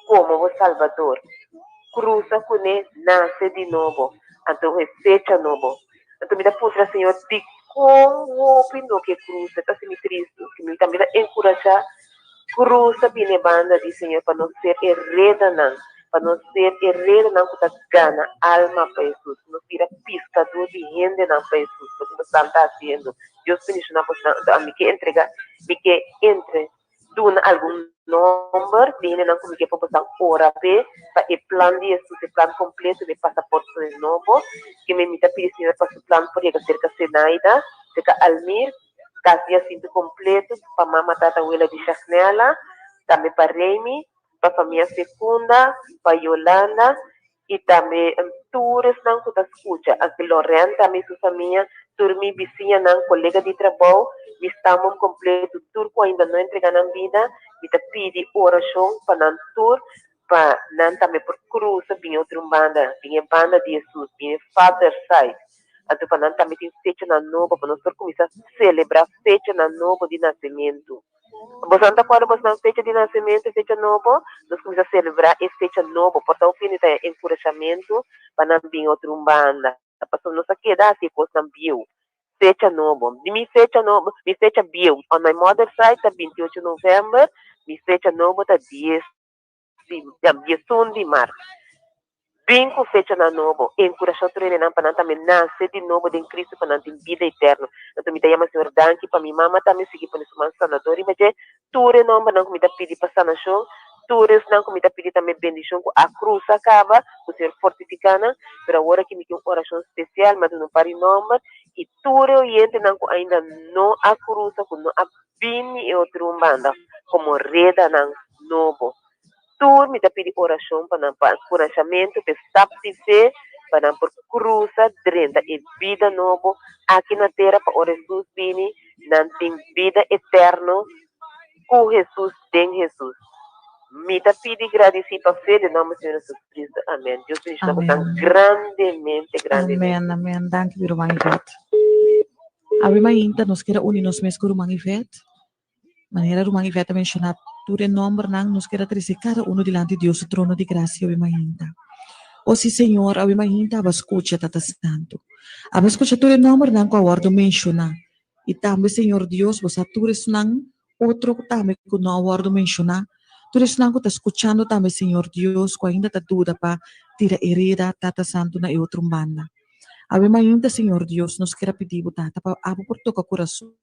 komo bo Salbador. Krusa kuné, nase di nobo. Anto e fecha nobo. Anto mi ta puntra Señor, dikon hopi no ke krusa? Ta hasi mi tristu. Ke mi tambe ta enkurashá krusa bini e banda di Señor pa nos ser e redanan, pa nos ser e redanan ku ta gana alma pa Hesus, nos bira piskadó di hendenan pa Hesus, loke nos ta hasiendo. Dios bendishoná bosnan. Anto ami ke entregá, mi ke entre duna algun nomber di hendenan ku mi ke pa bosan ora p'e, pa e plan di Hesus, e plan kompleto di e pasaporte nobo, ke mi mi ta pidi Señor pa su plan por yega serka Zenaida, serka Almir, kas di Jacinto kompleto, pa mama, tata, wela di Shagnella, tambe pa Remy, pa famia Secunda, pa Yolanda, i tambe tur esnan ku ta skucha, anke Loren tambe i su famia, tur mi bisiñanan, kolega di trabou, mi stamboom kompleto, tur ku ainda no entrega nan bida, mi ta pidi orashon pa nan tur, pa nan tambe por krusa bin e otro banda, bin e banda di Hesus, bin e Father side, anto pa nan tambe tin fechanan nobo, pa nos por kuminsá selebrá fechanan nobo di nasementu. Boso ta acorda boso nan fecha di nacemento, fecha nobo? Nos cuminsa celebra e fecha nobo. Por ta hopi hende ta encurashamento pa nan bin otro un banda. Pasobra nos a keda haci e cosnan bieu. Fecha nobo. Di mi fecha nobo, mi fecha bieu on my mother side ta 28 november, mi fecha nobo ta dies di diesun di mart. Bin ku fechanan nobo, enkurashá otro hendenan pa nan tambe nase di nobo den Kristu pa nan tin bida eterno. Anto mi ta yama Señor danki pa mi mama tambe sigui pone su man sanador riba dje. Tur e nombernan ku mi ta pidi pa sanashon, tur esnan ku mi ta pidi tambe bendishon ku a krusa kaba, ku Señor fortifiká nan. Pero awor aki mi tin un orashon spesial, mi a duna un par di nomber i tur e oyentenan ku ainda no a krusa, ku no a bini e otro un banda komo redanan nobo. Tur mi ta pidi orashon pa nan pa enkurashamentu, pa e stap di fe, pa nan por krusa drenta e bida nobo aki na tera pa ora Hesus bini nan tin bida eterno ku Hesus den Hesus. Mi ta pidi gradisí pa fe den nomber Señor Hesus Cristo. Amen. Dios bendiciona bo tan Amen. grandemente, grandemente. Amen, amen. Danki mi ruman Yvette. Awe mainta nos kier a uni nos mes ku ruman Yvette. Manera ruman Ivette a menshoná tur e nòmbernan, nos kier a trese kada unu dilanti Dios su trono di grasia awe mainta. O sí, Señor, awe mainta aba skucha, Tata Santu. Aba skucha tur e nòmbernan ku a wòrdu menshoná. I tambe, Señor Dios, bo sa tur esnan otro tambe ku no a wòrdu menshoná, tur esnan ku ta skuchando tambe, Señor Dios, ku ainda ta duda pa tira e reda, Tata Santu, na e otro banda. Awe mainta, Señor Dios, nos kier a pidi bo, Tata, pa abo por toka kurason.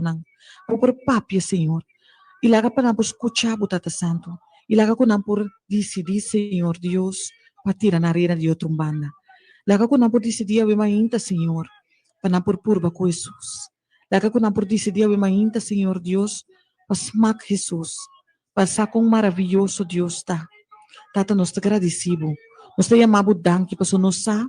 Nan bo por papia, Señor, i laga pa nan por skucha bo, Tata Santu, i laga ku nan por disidí, Señor Dios, pa tira nan reda di otro un banda. Laga ku nan por disidí awe mainta, Señor, pa nan por purba ku Hesus. Laga ku nan por disidí awe mainta, Señor Dios, pa smak Hesus, pa sa kon maravioso Dios ta. Tata, nos ta gradisí Bo. Nos ta yama Bo danki pasobra nos sa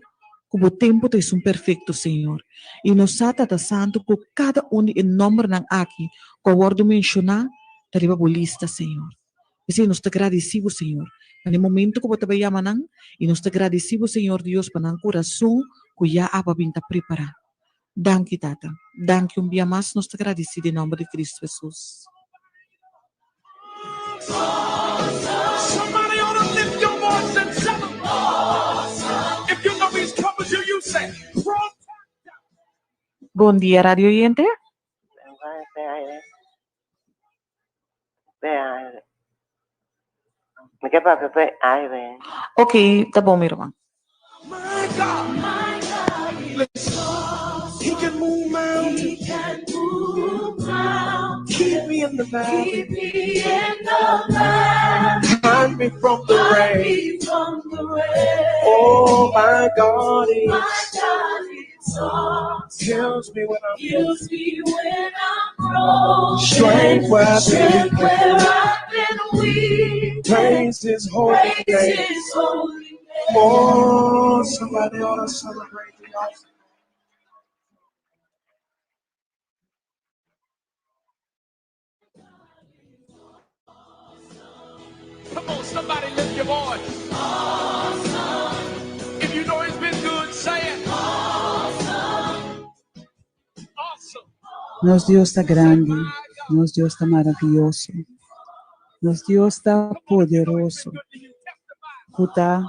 ku Bo tempu ta esun perfekto, Señor. I nos sa, Tata Santu, ku kada un di e nòmbernan aki ku a wòrdu menshoná ta riba Bo lista, Señor. P'esei nos ta gradisí Bo, Señor, pa na e momentu ku Bo ta bai yama nan, i nos ta gradisí Bo, Señor Dios, pa nan kurason ku ya abo a bin ta prepará. Danki, Tata. Danki un bia mas nos ta gradisí den nòmber di Kristu Hesus. Bon dia radio oyente. Ok, ta bon mi ruman. Nos Dios ta grandi, nos Dios ta maravioso, nos Dios ta poderoso, ku ta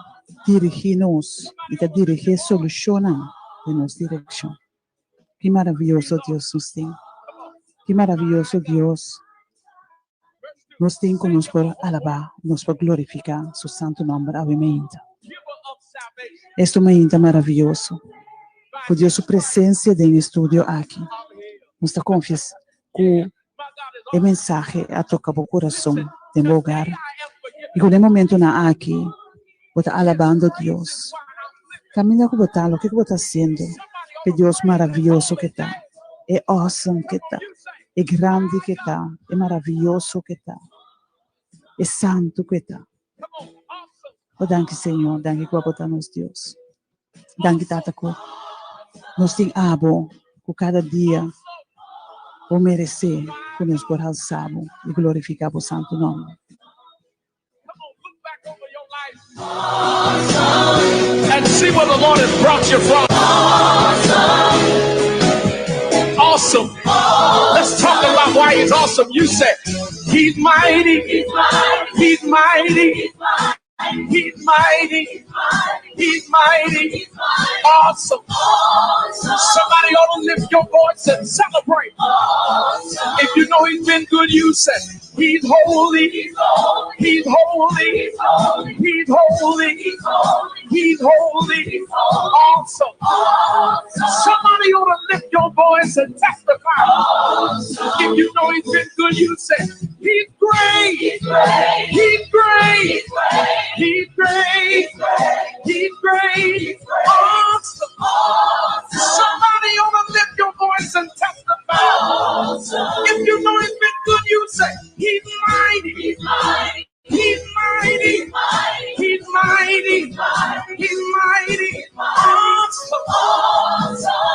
dirigí nos i ta dirigí e solushonnan den nos direkshon. Ki maravioso Dios nos tin! Ki maravioso Dios nos tin ku nos por alabá, nos por glorifiká su santu nòmber awe mainta. Esta un mainta maravioso ku Dios su presensia den e studio aki. Nos ta konfia ku e mensahe a toka bo kurason den bo hogar i ku den momentunan aki bo ta alabando Dios. Kaminda ku bo ta, loke ku bo ta hasiendo, e Dios maravioso ke ta, e awesome ke ta, e grandi ke ta, e maravioso ke ta, e santu ke ta. O danki Señor, danki ku abo ta nos Dios. Danki Tata ku nos tin abo ku kada dia bo meresé ku nos por halsa bo i glorifiká bo santu nòmber. And see where the Lord has brought you from. Awesome. Let's talk about why he's awesome. You said, He's mighty. He's mighty. He's mighty. He's mighty. Awesome. Somebody ought to lift your voice and celebrate. If you know he's been good, you say, He's holy. He's holy. He's holy. He's holy. Awesome. Somebody ought to lift your voice and testify. If you know he's been good, you say, He's great. He's great. He's great. He's great. Awesome. Somebody ought to lift your voice and testify. If you know he's been good, you say, He's mighty. He's mighty. He's mighty. He's mighty. He's mighty. Awesome.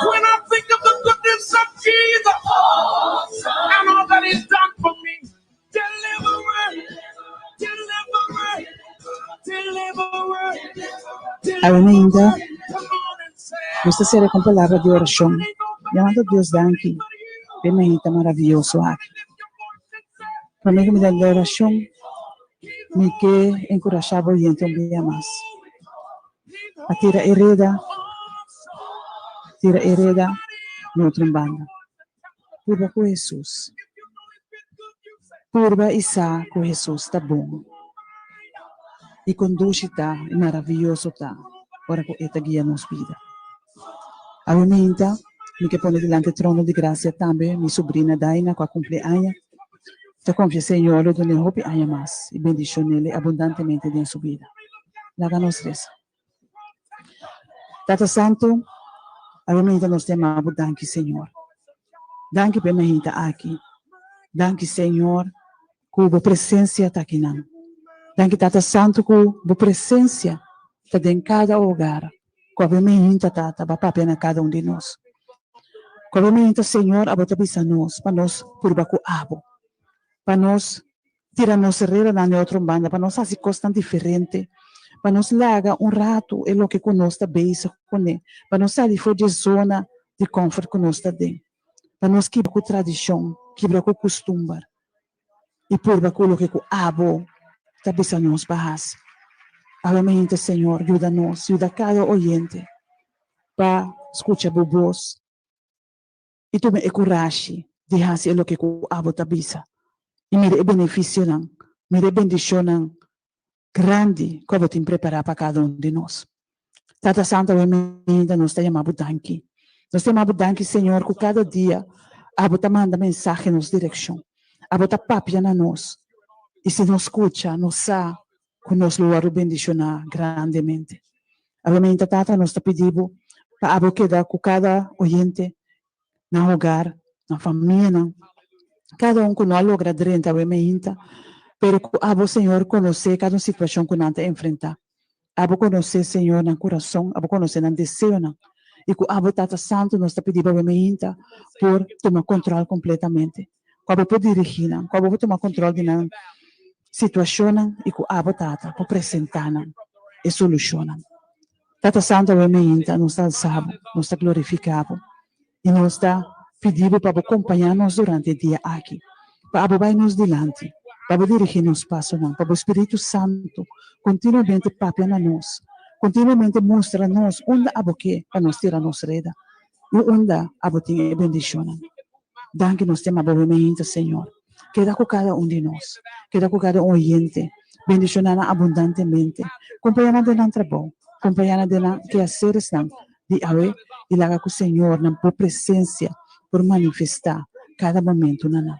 When I think of the goodness of Jesus and all that he's done for me, deliverer, deliverer, deliverer, Awe ainda deliverer. Come on and say, nos ta sera ku palabra di orashon, yamando Dios danki pa e mainta maravioso aki. Promé ku mi ta den orashon, mi ke enkurashá bo oyente un bia mas pa tira e reda, tira e reda na otro banda. Purba ku Hesus. Purba i sa ku Hesus ta bon i kon dushi ta i maravioso ta ora ku e ta guia nos bida. Awe meinta mi ke pone dilanti e trono di grasia tambe mi subrina Daina ku a kumpli aña. Ta konfia Señor lo dun'é hopi aña mas i bendishon'é abundantemente den su bida. Laga nos resa. Tata Santu, awe meinta nos ta yama bo danki Señor. Danki pa e meinta aki. Danki Señor ku bo presensia ta akinan. Danki Tata Santu ku bo presensia ta den kada hogar. Ku awe meinta Tata bo a papia na kada un di nos. Ku awe meinta Señor abo ta bisa nos pa nos purba ku abo. Pa nos tira nos redanan di otro banda, pa nos hasi kosnan diferente, pa nos laga un ratu e loke ku nos ta bezig kuné, pa nos sali for di e zona di comfort ku nos ta den, pa nos kibra ku tradishon, kibra ku kustumber i purba ku loke ku abo ta bisa nos pa hasi. Awe mainta, Señor, yuda nos, yuda kada oyente pa skucha bo bos. I tuma e kurashi di hasi e loke ku abo ta bisa i mira e benefisionan, mira e bendishonnan grandi ku abo tin prepará pa kada un di nos. Tata Santu, awe mainta nos ta yama bo danki. Nos ta yama bo danki, Señor, ku kada dia abo ta manda mensahe nos direkshon. Abo ta papia na nos. I si nos skucha, nos sa ku nos lo wòrdu bendishoná grandemente. Awe mainta, Tata, nos ta pidi bo pa abo keda ku kada oyente nan hogar, nan famianan, kada un ku no a logra drenta awe mainta, pero ku abo, Señor, konosé kada un situashon ku nan ta enfrentá. Abo konosé, Señor, nan kurason, abo konosé nan deseonan. I ku abo, Tata Santu, nos ta pidi bo awe mainta por tuma kontròl kompletamente. Ku abo por dirigí nan, ku abo por tuma kontròl di nan situashonnan i ku abo, Tata, por presentá nan e solushonnan. Tata Santu, awe mainta nos ta alsá bo, nos ta glorifiká bo i nos ta pidi bo pa bo kompañá nos durante e dia aki, pa abo bai nos dilanti, pa bo dirigí nos pasonan, pa bo Spiritu Santu kontinuamente papia na nos, kontinuamente mustra nos unda abo ke pa nos tira nos reda i unda abo tin e bendishonnan. Danki nos tema bo mainta, Señor. Keda ku kada un di nos. Keda ku kada un oyente. Bendishoná nan abundantemente. Kompañá nan den nan trabou. Kompañá nan den nan keaseresnan di awe i laga ku Señor nan por presensia por manifestá kada momento na nan.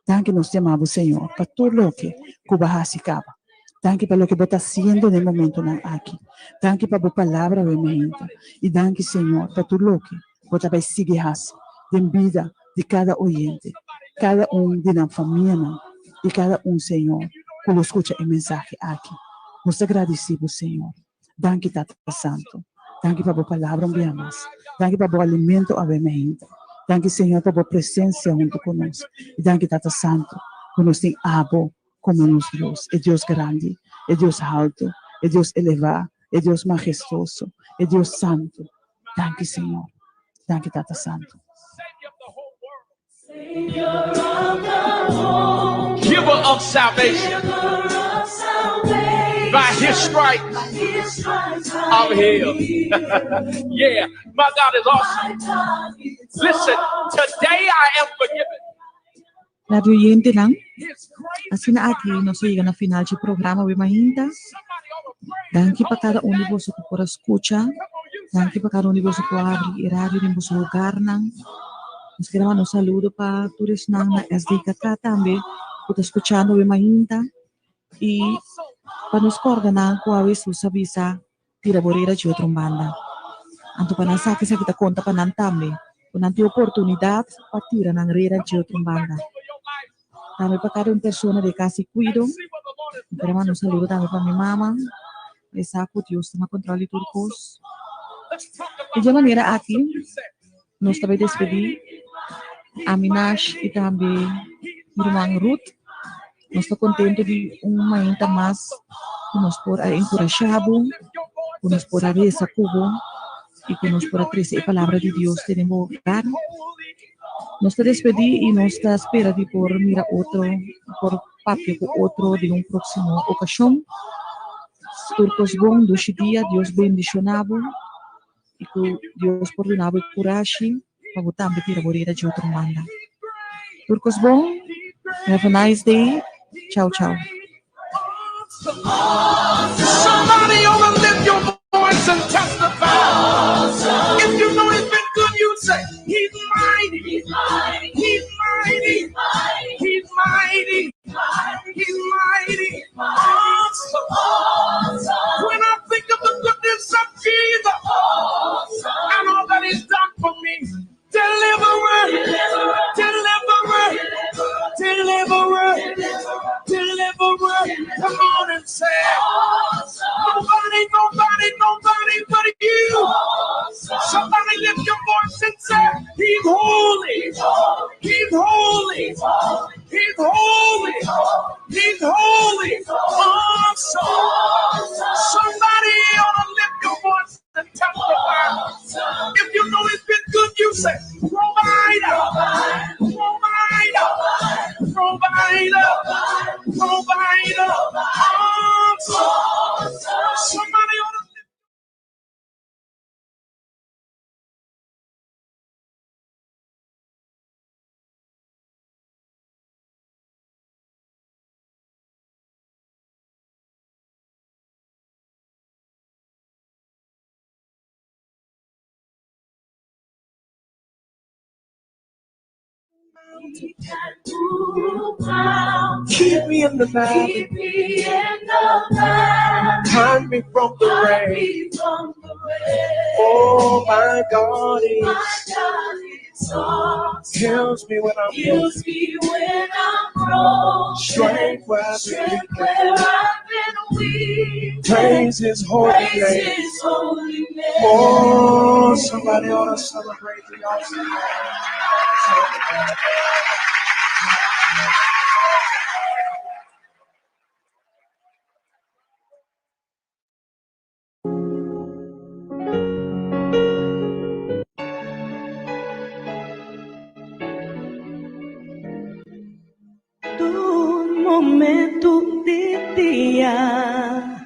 Danki nos tema bo, Señor, pa tur loke ku bo a hasi kaba. Danki pa loke bo ta hasiendo den momentonan aki. Danki pa bo palabra awe mainta. I danki, Señor, pa tur loke bo ta bai sigui hasi den bida di kada oyente, kada un di nan famianan i kada un, Señor, ku lo skucha e mensahe aki. Nos ta gradisí bo, Señor. Danki, Tata Santu. Danki pa bo palabra un bia mas. Danki pa bo alimento awe mainta. Danki, Señor, pa bo presensia huntu ku nos. I danki, Tata Santu, ku nos tin abo komo nos Dios, e Dios grandi, e Dios haltu, e Dios elevá, e Dios mahestoso, e Dios santu. Danki Señor. Danki Tata Santu. Giver of salvation. By his stripes, I'm healed. Yeah, my God is awesome. Listen, today I am forgiven. Radio oyentenan, asina aki nos a yega na final dje programa We Mainta. Danki pa kada un di boso ku por a skucha. Danki pa kada un di boso ku a habri e radio den boso hogarnan. Nos kere manda un saludo pa tur esnan na SDKK tambe ku ta skuchando We Mainta. I pa nos kòrda nan ku awe Hesus a bisa tira bo reda dje otro un banda. Anto pa nan sa ku esaki ta konta pa nan tambe, ku nan tin oportunidat pa tira nan reda dje otro un banda. Tambe pa kada un persona di e kas di kuido, mi kere manda un saludo tambe pa mi mama, pa e sa ku Dios ta na kontròl di tur kos. Di dje manera aki nos ta bai despedí ami Nash i tambe mi ruman Ruth. Nos ta contento di un mainta mas cu nos por a encurasha bo, cu nos por a reza cu bo y cu nos por a trece e palabra di Dios te den bo hogar. Nos ta despedí i nos ta spera di por mira otro, por papia ku otro den un próksimo okashon. Tur kos bon, dushi dia, Dios bendishoná bo i ku Dios por duna bo e kurashi pa bo tambe tira bo reda dje otro banda. Tur kos bon, have a nice day, chao chao. Somebody ought to lift your voice and testify. If you know he's been good, you say, He's mighty. He's mighty. He's mighty. He's mighty. He's mighty. Awesome. When I think of the goodness of Jesus and all that he's done for me, deliverer, deliverer, deliverer, deliverer. Come on and say, nobody, nobody, nobody but you. Somebody lift your voice and say, He's holy. He's holy. He's holy. He's holy. Awesome. Somebody ought to lift your voice and testify. If you know it's been good, you say, provider, provider, provider, provider. Awesome. Somebody ought to Keep me in the valley. Keep me in the valley. Hide me from the Hide rain. me from the rain. Oh, my God My is God is awesome. heals me when I'm broken. Heals me when I'm broken. Strength where I've been Strength weak. where I've been weak. Praise His holy Praise name. His holy name. Oh, somebody ought to celebrate the awesome.